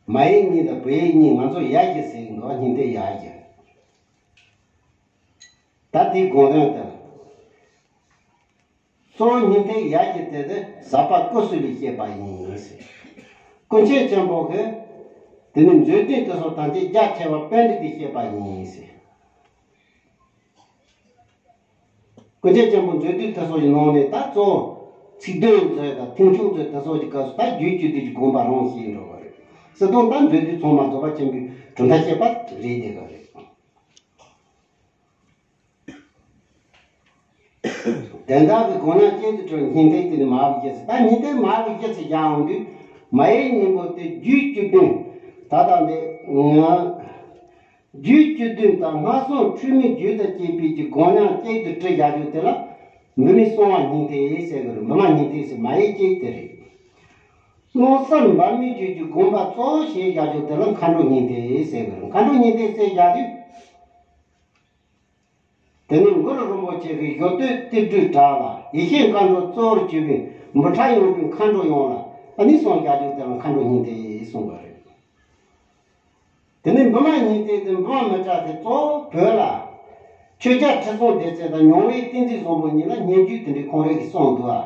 མ་ཡིག་གཉིས་དང་བུ་ཡིག་གཉིས། ང་ཚོ་ཡ་བཞི་ཟེར་གྱི་འདུག་སྙིང་ཐིག་ཡ་བཞི། ད་དེའི་དགོངས་དོན་དེ་ལ། གཙོ་བོ་སྙིང་ཐིག་ཡ་བཞི་དེ་དེ་ཟབ་པ་ཀུན་གསལ་ལས་བཤད་པ་ཡིན་ཟེར། ཀུན་མཁྱེན་ཆེན་པོ་གིས་དེ་ནི་མཛོད་བདུན་དེ་ཚོ་ཐམས་ཅད་རྒྱ་ཆེ་བ་པཎྜི་ཏས་བཤད་པ་ཡིན་ཟེར། ཀུན་མཁྱེན་ཆེན་པོ་མཛོད་བདུན་དེ་ཚོ་ཡི་ནང་ནས་ད་གཙོ་བོ་ཚིག་དོན་མཛོད་དང་མཐུན་ཕྱོགས་མཛོད་དེ་ཚོ་གི་སྐབས་སུ་ད་རྒྱུད་བཅུ་བདུན་གྱི་དགོངས་པ་རང་བཤད་འགྲོ་བ་རེད། སྲིད་དོན་ད་མཛོད་བདུན་ཚང་མ་རྫོགས་པ་ཆེན་པོའི་ གྲུབ་མཐའ་བཤད་པ་རེད་དེ་ག་རེད། དོན་དག་གི་གོ་ན་གཅིག་ཏུ་གྲུབ་ཉིན་མཐའི་དེ་ནི་མ་བུ་རྒྱལ་ཟེར། ད་ཉིན་མཐའི་མ་བུ་རྒྱལ་ཟེར་བཞག་འོང་དུས་མ་ཡི་སྙིང་པོ་དེ་རྒྱུད་བཅུ་བདུན། ད་ལྟ་འདི་ང་རྒྱུད་བཅུ་བདུན་དང་སྔར་སོང་འཁྲུལ་མེད་རྒྱུད་དང་བཅས་པའི་གི་དགོངས་ཉམས་གཅིག་ཏུ་དྲིལ་བཞག་རྒྱུ་དེ་ལ་འབུམ་མའི་གསང་བ་ཉིན་མཐའི་ཟེར་གི་རེད། འབུམ་མ་ཉིན་མཐའི་ཟེར་མ་ཡི་གཅིག་དེ་རེད། སྣང་གསལ་འབར་མའི་རྒྱུད་ཀྱི་དགོངས་པ་གཙོ་བོ་ཞེས་བཞག་རྒྱུ་དེ་ལ་མཁའ་འགྲོ་ཉིན་མཐའི་ཟེར་གི་རེད། མཁའ་འགྲོ་ཉིན་མཐའི་ཟེར་བཞག་དུས། དེ་ནས་གུ་རུ་རིན་པོ་ཆེ་གི་བཞུགས་དུས་ཏི་སྦྲུལ་གྲགས་ལ་ཡེ་ཤེས་མཁའ་འགྲོ་གཙོ་བོར་གྱུར་པའི་འབུམ་ཕྲག་ཡོངས་ཀྱི་མཁའ་འགྲོ་ཡོངས་ལ་ཨ་ནི་གསང་བཞག་རྒྱུ་དེ་ལ་མཁའ་འགྲོ་ཉིན་མཐའི་གསུངས་པ་རེད། དེ་ནས་འབུམ་མ་ཉིན་མཐའི་དེ་འབུམ་མ་མི་ཏྲ་དེ་གཙོ་བོ་བོད་ལ་ཆོས་རྒྱལ་ཁྲི་སྲོང་ལྡེ་བཙན་དང་མྱོང་བའི་བསྟན་འཛིན་བཟང་པོ་གཉིས་ལ་སྙན་བརྒྱུད་དེ་འདྲའི་ཁོང་རང་གིས་གསུངས་འདུག་ཨ།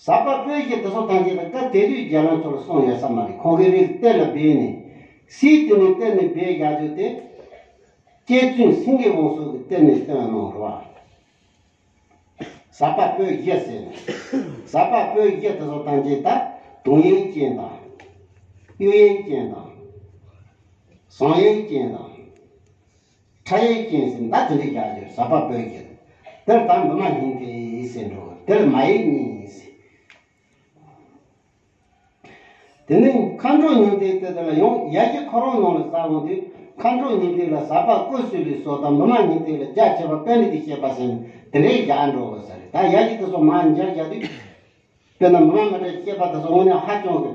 ཟབ་པ་པོད་བཞི་དེ་ཚོ་ཐམས་ཅད་ལ་སྐབས་དེ་དུས་རྒྱལ་བློན་ཚོ་ལ་གསུངས་ཡོད་ས་མ་རེད། ཁོང་གིས་རིགས་གཏེར་ལ་སྦས་ནས་སྲིད་དེ་ནས་གཏེར་ནས་སྦས་བཞག་རྒྱུ་དེ། རྗེ་བཙུན་སེང་གེ་བང་སོ་གི་གཏེར་ནས་བཏོན་གནང་རོགས། ཟབ་པ་པོད་བཞི་ཟེར་ནས། ཟབ་པ་པོད་བཞི་དེ་ཚོ་ཐམས་ཅད་ད་དུང་ཡིག་ཅན་དང་། གཡུ་ཡིག་ཅན་དང་། ཟངས་ཡིག་ཅན་དང་། ཁྲ་ཡིག་ཅན་ཟེར་ད་དེ་འདྲ་བཞག་རྒྱུ་ཟབ་པ་པོད་བཞི། དེར་ད་འབུམ་མ་ཉིན་མཐའི་ཟེར་འགྲོ། དེར་མ་ཡིག་གཉིས་ཟེར། དེ་ནས་མཁའ་འགྲོ་ཉིན་མཐའི་དེ་དག་ལ་ཡང་ཡ་གྱལ་ཁོ་རང་ནང་ལ་བསགས་འོང་དུས་མཁའ་འགྲོ་ཉིན་མཐའི་ལ་ཟབ་པ་ཀུན་གསལ་ལས་སོགས་དང་འབུམ་མ་ཉིན་མཐའི་ལ་རྒྱ་ཆེ་བ་པཎྜི་ཏའི་བཤད་པ་ཟེར་ནས་དེ་འདྲའི་བཞག་འགྲོ་དགོས་ས་རེད། ད་ཡ་གྱལ་དེ་ཚོ་མར་འཇལ་བཞག་དུས་དཔེར་ན་འབུམ་མ་མི་ཏྲའི་བཤད་པ་དེ་ཚོ་དངོས་གནས་ཧ་ཅང་གི་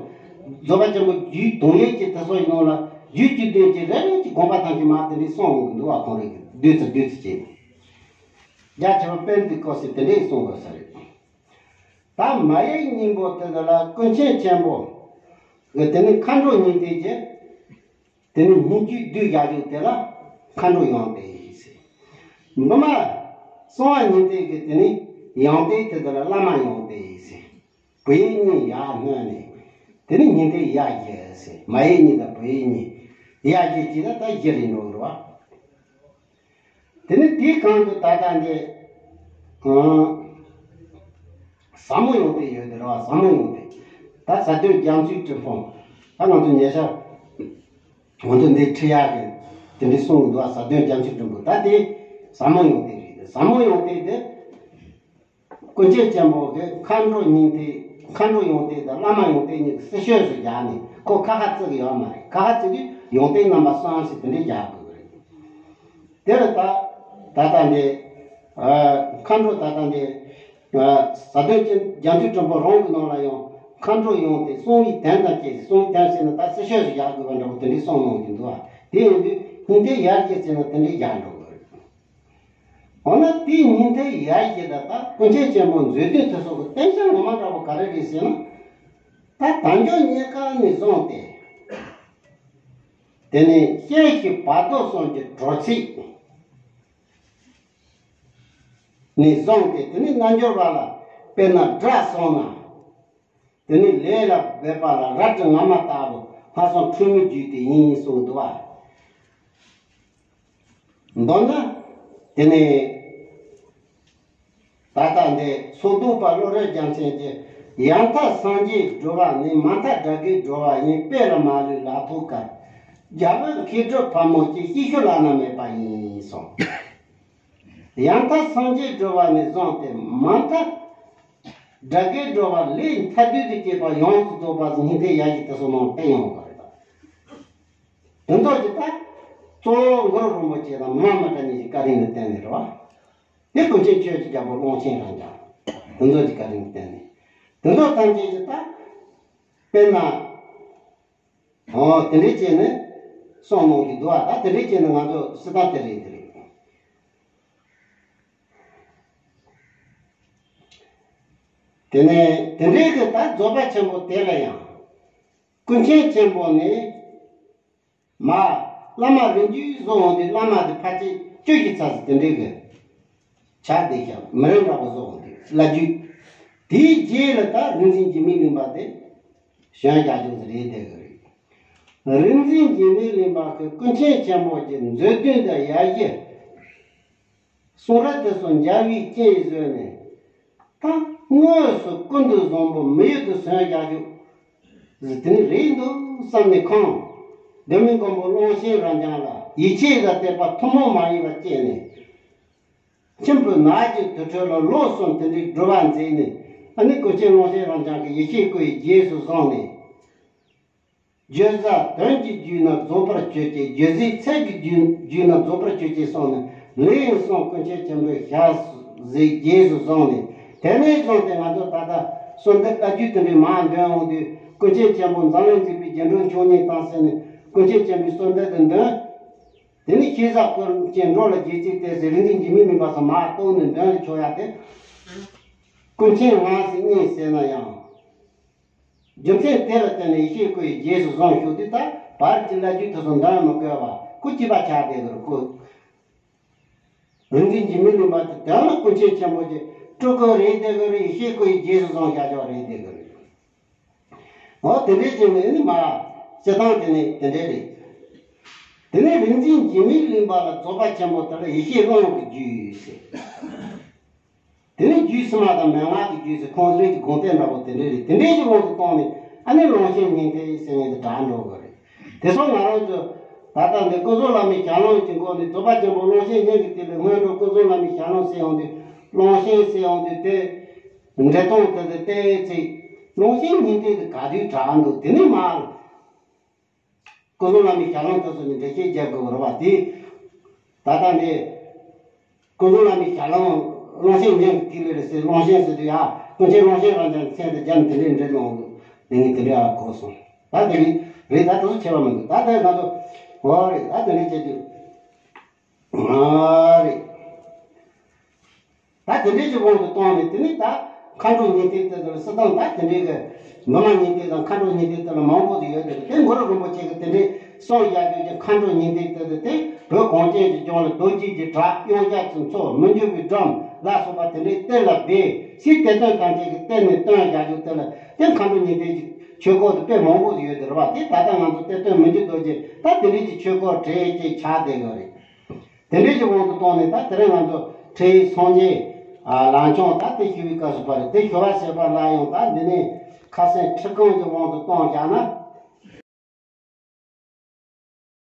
རྫོགས་པ་ཆེན་པོ་རྒྱུད་དུང་ཡིག་གི་དེ་ཚོ་ཡིན་ནོ་ལ་རྒྱུད་ཀྱི་དོན་གྱི་རེ་རེ་གྱི་དགོངས་པ་ཐམས་ཅད་མར་དེ་འདྲའི་གསུངས་འོང་གི་འདུག་བ། ཁོང་རང་གིས་བསྡུས་ཚུལ་བསྡུས་ཚུལ་བྱས་ནས་རྒྱ་ཆེ་བ་པཎྜི་ཏའི་སྐོར་ཟེར་དེ་འདྲའི་གསུངས་དགོས་ས་རེད། ད་མ་ཡི་སྙིང་པོ་དེ་ཚོ་ལ་ཀུན་མཁྱེན་ཆེན་པོ་གི་དེ་ནི་མཁའ་འགྲོ་ཉིན་མཐའི་གྱེས། དེ་ནི་སྙན་བརྒྱུད་བསྡུས་བཞག་རྒྱུ་དེ་ལ་མཁའ་འགྲོ་ཡང་མཐའི་ཟེར། འབུམ་མ་གསང་བ་ཉིན་མཐའི་གི་དེ་ནི་ཡང་མཐའི་དེ་ཚོ་ལ་བླ་མ་ཡང་མཐའི་ཟེར། བུ་ཡིག་གཉིས་ཡར་སྣོན་ནས། དེ་ནི་ཉིན་མཐའི་ཡ་གྱལ་ཟེར། མ་ཡིག་གཉིས་དང་བུ་ཡིག་གཉིས། ཡ་གྱལ་གྱིས་ད་ད་བཞི་རེད་འགྲོ་རེད་བ། དེ་ནི་དེའི་གང་དུ་ད་ལྟ་འདི། ཨང་། ཟབ་མོ་ཡོན་ཏན་ཡོད་དེ་རེད་བ། ཟབ་མོ་ཡོན་ཏན། ད་ཟབ་དོན་རྒྱ་མཚོའི་གྲུབ་དཔང་། ད་ང་ཚོ་ཉེ་ཆར། ང་ཚོ་འདི་ཁྲིད་ཡག་གི་དེ་འདྲའི་གསུངས་འདུག་བ། ཟབ་དོན་རྒྱ་མཚོའི་གྲུབ་དཔང་ད་དེ་ཟབ་མོ་ཡོན་ཏན་རེད། ཟབ་མོ་ཡོན་ཏན་དེ། ཀུན་མཁྱེན་ཆེན་པོ་གི་མཁའ་འགྲོ་ཉིན་མཐའི། མཁའ་འགྲོ་ཡང་མཐའི་དང་བླ་མ་ཡང་མཐའི་གཉིས་ཀྱི་སྲི་ཞོལ་སུ་བཞག་ནས་ཁོ་ཁ་ཁ་བརྩི་གི་ཡོད་མ་རེད། ཁ་ཁ་བརྩི་དུས་ཡང་མཐའི་རྣམ་པ་གསུམ་ཞིག་དེ་འདྲའི་བཞག་དགོས་ཀྱི་རེད། དེ་ལ་ད་ད་ལྟ་འདི། ཨ། མཁའ་འགྲོ་ད་ལྟ་འདི། ཨ། ཟབ་དོན་ཅན་རྒྱ་མཚོའི་གྲུབ་དཔང་རང་གི་ནང་ལ་ཡང་མཁའ་འགྲོ་ཡང་མཐའི་གསང་བའི་དོན་དང་བཅས་ཏེ། གསང་བའི་དོན་ཟེར་ན་ད་སྲི་ཞོལ་སུ་བཞག་དགོས་པ་འདྲ་བོ་དེ་འདྲའི་གསུངས་གནང་གི་འདུག་བ། དེ་ཡིན་དུས་ཉིན་མཐའི་ཡར་གྱལ་ཟེར་ན་དེ་འདྲའི་བཞག་འགྲོ་དགོས་རེད། འོ་ན་དེའི་ཉིན་མཐའི་ཡ་གྱལ་ད་ལྟ་ཀུན་མཁྱེན་ཆེན་པོ་མཛོད་བདུན་དེ་ཚོ་གི་བསྟན་བྱ་ངོ་མ་འདྲ་བོ་ག་རེ་རེད་ཟེར་ན། ད་དལ་འབྱོར་རྙེད་དཀའ་ནས་བཟུང་སྟེ། དེ་ནས་སྐྱེ་ཤི་བར་དོ་གསུམ་གྱི་གྲོལ་ཚིགས་ནས་བཟུང་སྟེ། དེ་ནས་རྣལ་འབྱོར་པ་ལ་དཔེར་ན་སྒྲ་གསུངས་ན། དེ་ནི་ལས་ལ་འབད་པ་ལ་རལ་གྲི་ངར་མ་ལྟ་བུ་སྔར་སོང་འཁྲུལ་མེད་རྒྱུད་དེ་ཡིན་གསུངས་འདུག་བ། མདོར་ན། དེ་ནི། ད་ལྟ་འདི་ཚོགས་རྡོ་པ་བློ་གྲོས་རྒྱལ་མཚན་གྱིས། ཡང་དག་སངས་རྒྱས་འགྲོ་བ་ནི། མ་མཐའ་དགྲ་བགེགས་འགྲོ་བ་ཡིན། དཔེ་ལ་མ་ལུས་ལ་ཐོགས་དཀའ། རྒྱལ་པོའི་མཁས་གྲུབ་ཕ་མོ་སྐྱེས། སྐྱེ་ཤི་བླ་ན་མེད་པ་ཡིན་གསུངས། ཡང་དག་སངས་རྒྱས་འགྲོ་བ་ནས་བཟུང་སྟེ་མ་མཐའ་དགྲ་བགེགས་འགྲོ་བ་ལས་མཐའ་དུས་སུ་སྐྱེས་པ་ཡོངས་སུ་རྫོགས་པ་ཉིན་མཐའི་ཡ་གྱལ་དེ་ཚོ་ནང་བསྟན་ཡོང་བ་རེད། དེ་ཚོ་གི་ད་གཙོ་བོ་གུ་རུ་རིན་པོ་ཆེ་དང་མི་མ་མི་ཏྲ་གཉིས་ཀྱི་བཀའ་དྲིན་ལ་བརྟེན་ནས་རེད་བ། དེ་ཀུན་མཁྱེན་ཆོས་ཀྱི་རྒྱལ་པོ་ཀློང་ཆེན་རང་ཅག་དེ་ཚོ་གི་བཀའ་དྲིན་ལ་བརྟེན་ནས་དེ་ཚོ་ཐམས་ཅད་ཀྱི་ད་དཔེར་ན། ཨོ། དེ་འདྲའི་བྱས་ནས་གསུངས་གནང་གི་འདུག་བ། ད་དེ་འདྲའི་བྱས་ནས་ང་ཚོ་སྲིད་ཐར་དེ་རེད། དེ་རེད། དེ་ནས་དེ་འདྲའི་གི་ད་རྫོགས་པ་ཆེན་པོ་དེ་ལ་ཡང་ཀུན་མཁྱེན་ཆེན་པོ་ནས་མ་བླ་མ་རིམ་བརྒྱུད་བཟུང་འོང་དུས་བླ་མ་དེ་ཕལ་ཆེར་བཅུ་ཞིག་ཚར་ཟིན། དེ་འདྲའི་གི་ཆ་དེ་ཤ་མི་རིང་འདྲ་པོ་བཟོ་འོང་དུས་བླ་བརྒྱུད། དེའི་རྗེས་ལ་ད་རིག་འཛིན་འཇིགས་མེད་གླིང་པ་དེ་བྱོན་རྒྱ་ཆུང་ཟིག་རེད། དེ་གི་རེད། རིག་འཛིན་འཇིགས་མེད་གླིང་པ་གི་ཀུན་མཁྱེན་ཆེན་པོ་གི་མཛོད་བདུན་དང་ཡ་གྱལ་གསུང་རབ་དེ་ཚོ་འཇའ་བའི་སྤྱན་བཟོས་ནས། ད་དངོས་སུ་ཀུན་ཏུ་བཟང་པོ་མི་ཡུལ་དུ་བྱོན་རྒྱ་ཆུང་ཟིག་དེ་ནི་རེད་འདུག་བསམ་ནས་ཁོང་ བདེ་སྨོན་མགོན་པོ་ཀློང་ཆེན་རབ་འབྱམས་ལ་ཡིད་ཆེས་དང་དད་པ་ཐུན་མོང་མ་ཡིན་པ་སྐྱེས་ནས། མཆིམས་ཕུ་ནགས་ཀྱི་དུར་ཁྲོད་ལ་ལོ་གསུམ་དེ་འདྲའི་སྒྲུབ་པ་མཛད་ནས། ཨ་ནི་ཀུན་མཁྱེན་ཀློང་ཆེན་རབ་འབྱམས་ཀྱི་ཡེ་ཤེས་སྐུ་ཡི་རྗེས་སུ་བཟུང་ནས། བརྗོད་བྱ་དོན་གྱི་བརྒྱུད་ན་རྫོགས་པར་གྱུར་ཅིག། བརྗོད་བྱའི་ཚིག་གི་བརྒྱུད་བརྒྱུད་ན་རྫོགས་པར་གྱུར་ཅིག་གསུངས་ནས། ལན་གསུམ་ཀུན་མཁྱེན་ཆེན་པོའི་ཞལ་གཟིགས་རྗེས་སུ་བཟུང་ནས། དེ་ནས་བཟུང་སྟེ་ང་ཚོ་ད་ལྟ་གསོལ་འདེབས་བཀའ་བརྒྱུད་དེ་འདྲའི་མར་འདོན་འོང་དུས། ཀུན་མཁྱེན་ཆེན་པོ་འཛམ་གླིང་འཇིག་པའི་རྒྱུ་འབྲས་མཆོག་བརྙེས་དང་ཟེར་ནས་ཀུན་མཁྱེན་ཆེན་པོའི་གསོལ་འདེབས་དེ་འདོན། དེ་ནས་ཤེས་བྱ་སྐུ་མཁྱེན་འགྲོ་ལ་རྗེས་གཅིག་སྟེ་ཟེར། རིག་འཛིན་འཇིགས་མེད་གླིང་པ་སོགས་མར་གཏོང་ནས་འདོན་ཆོག་ཡ་དེ། ཀུན་མཁྱེན་ངག་གི་སྙིང་ཟེར་ན་ཡང་། རྒྱུ་མཚན་དེ་ལ་བརྟེན་ནས་ཡེ་ཤེས་སྐུ་ཡི་རྗེས་སུ་བཟུང་ཞུ་དུས། ད་བར་གྱི་བླ་བརྒྱུད་དེ་ཚོ་འདོན་མི་དགོས་པ། སྐུ་གཅིག་པ་ཆགས་བསྡད་ཀྱི་རེད། སྐུ་རིག་འཛིན་འཇིགས་མེད་གླིང་པ་དེ་དོན་ལ་ཀུན་མཁྱེན་ཆེན་པོ་གི་སྤྲུལ་སྐུ་རེད་བསྡད་ཀྱི་རེད། ཡེ་ཤེས་སྐུ་ཡི་རྗེས་སུ་བཟུང་བཞག་ཆོག་རེད་བསྡད་ཀྱི་རེད། འོ་དེ་འདྲའི་བྱས་ནས་ནི་མ་སྤྱིར་བཏང་དེ་ནི་དེ་འདྲའི་རེད། དེ་ནས་རིག་འཛིན་འཇིགས་མེད་གླིང་པ་ལ་རྫོགས་པ་ཆེན་པོ་དེ་ལ་ཡེ་ཤེས་ཀློང་གི་རྒྱུད་ཟེར། དེ་ནས་རྒྱུད་ཕྱི་མ་དང་མན་ངག་གི་རྒྱུད་ཟེར། ཁོང་རང་གི་དགོངས་དོན་འདྲ་པོ་དེ་འདྲའི་རེད། དེ་འདྲའི་གི་དབང་དུ་བཏང་ནས་ཨ་ནི་ཀློང་ཆེན་སྙིང་ཐིག་ཟེར་མཁན་དེ་གྲགས་འགྲོ་གི་རེད། དེ་སོགས་ང་རང་ཚོ་ད་ལྟ་འདི་ཀུན་བཟང་བླ་མའི་ཞལ་ལུང་གི་སྒོ་ནས། རྫོགས་པ་ཆེན་པོ་ཀློང་ཆེན་སྙིང་གི་ཐིག་ལེ་སྔོན་འགྲོ་ཀུན་བཟང་བླ་མའི་ཞལ་ལུང་ཟེར་ཡོང་དུས། ཀློང་ཆེན་ཟེར་ཡོང་དུས་དེ། འགྲེལ་སྟངས་དེ་དེ་བལྟས་ཚེ། ཀློང་ཆེན་སྙིང་ཐིག་དེ་ག་དུས་གྲགས་འདུག། དེ་ནས་མར་ཀུན་བཟང་བླ་མའི་ཞལ་ལུང་དེ་ཚོ་ནས་འགྲེལ་བཤད་རྒྱག་དགོས་པ་རེད་པ། དེ་ད་ལྟ་འདི་ཀུན་བཟང་བླ་མའི་ཞལ་ལུང་། ཀློང་ཆེན་སྙིང་གི་ཐིག་ལེ་རེད་ཟེར། ཀློང་ཆེན་ཟེར་དུས་ཡ། ཀུན་མཁྱེན་ཀློང་ཆེན་རབ་འབྱམས་མཚན་དེ་སྦྱར་ནས་དེ་འདྲའི་འགྲེལ་གནང་འདུག། དེ་ངས་དེ་འདྲའི་ཨ་གོ་སོང་། ད་དེ་གི་རེད། ད་དེ་ཚོ་ཁྱད་པར་མི་འདུག། ད་དེ་ང་ཚོ་འོ་རེད། ད་དེ་འདྲའི་བྱེད་དུས། ཨ་རེད། ད་དེ་འདྲའི་གི་དབང་དུ་བཏང་ནས། དེ་ནས་ད་མཁའ་འགྲོ་སྙིང་ཐིག་དེ་ལ་སྲིད་དང་། ད་དེ་འདྲའི་གི་འབུམ་མ་སྙིང་ཐིག་དང་མཁའ་འགྲོ་སྙིང་ཐིག་དེ་ལ་མང་པོ་ཞིག་ཡོད་དེ། དེ་གུ་རུ་རིན་པོ་ཆེ་གིས་དེ་འདྲའི་གསུངས་བཞག་རྒྱུ་གི། མཁའ་འགྲོ་སྙིང་ཐིག་དེ་ལ་དེ་བོད་གངས་ཅན་གྱི་ལྗོངས་ལ་རྡོ་རྗེ་གི་བྲག་དབྱངས་ཞབས་སུ་འཚོ། མི་འགྱུར་བའི་སྒྲོམ་ལ་སོགས་པ་དེ་འདྲའི་གཏེར་ལ་སྦས། ཞེས་གཏེར་སྟོན་ཐམས་ཅད་ཀྱི་གཏེར་ནས་བཏོན་བཞག་རྒྱུ་དེ་ལ་དེ་མཁའ་འགྲོ་སྙིང་ཐིག་གི་ཆོས་སྐོར་དེ་དཔེ་མང་པོ་ཞིག་ཡོད་དེ་རེད་པ། དེ་ད་ལྟ་ང་ཚོ་གཏེར་སྟོན་མི་འགྱུར་རྡོ་རྗེ་ད་དེ་འདྲའི་གི་ཆོས་སྐོར་གྲས་ཅིག་ཆགས་བསྡད་ཡོད་རེད། དེ་འདྲའི་གི་དབང་དུ་བཏང་ནས། ད་དེ་རིང་ང་ཚོ་ཁྲིད་ཡིག་སངས་རྒྱས་ལམ་འཆང་ད་དེ་ཞུ་བའི་སྐབས་སུ་བབས་རེད། དེ་ཞུ་བ་ཟེར་བ་ལ་ཡང་ད་འདི་ནས་ཁ་སང་ཁྲིད་སྐོང་གི་དབང་དུ་བཏང་བཞག་ན།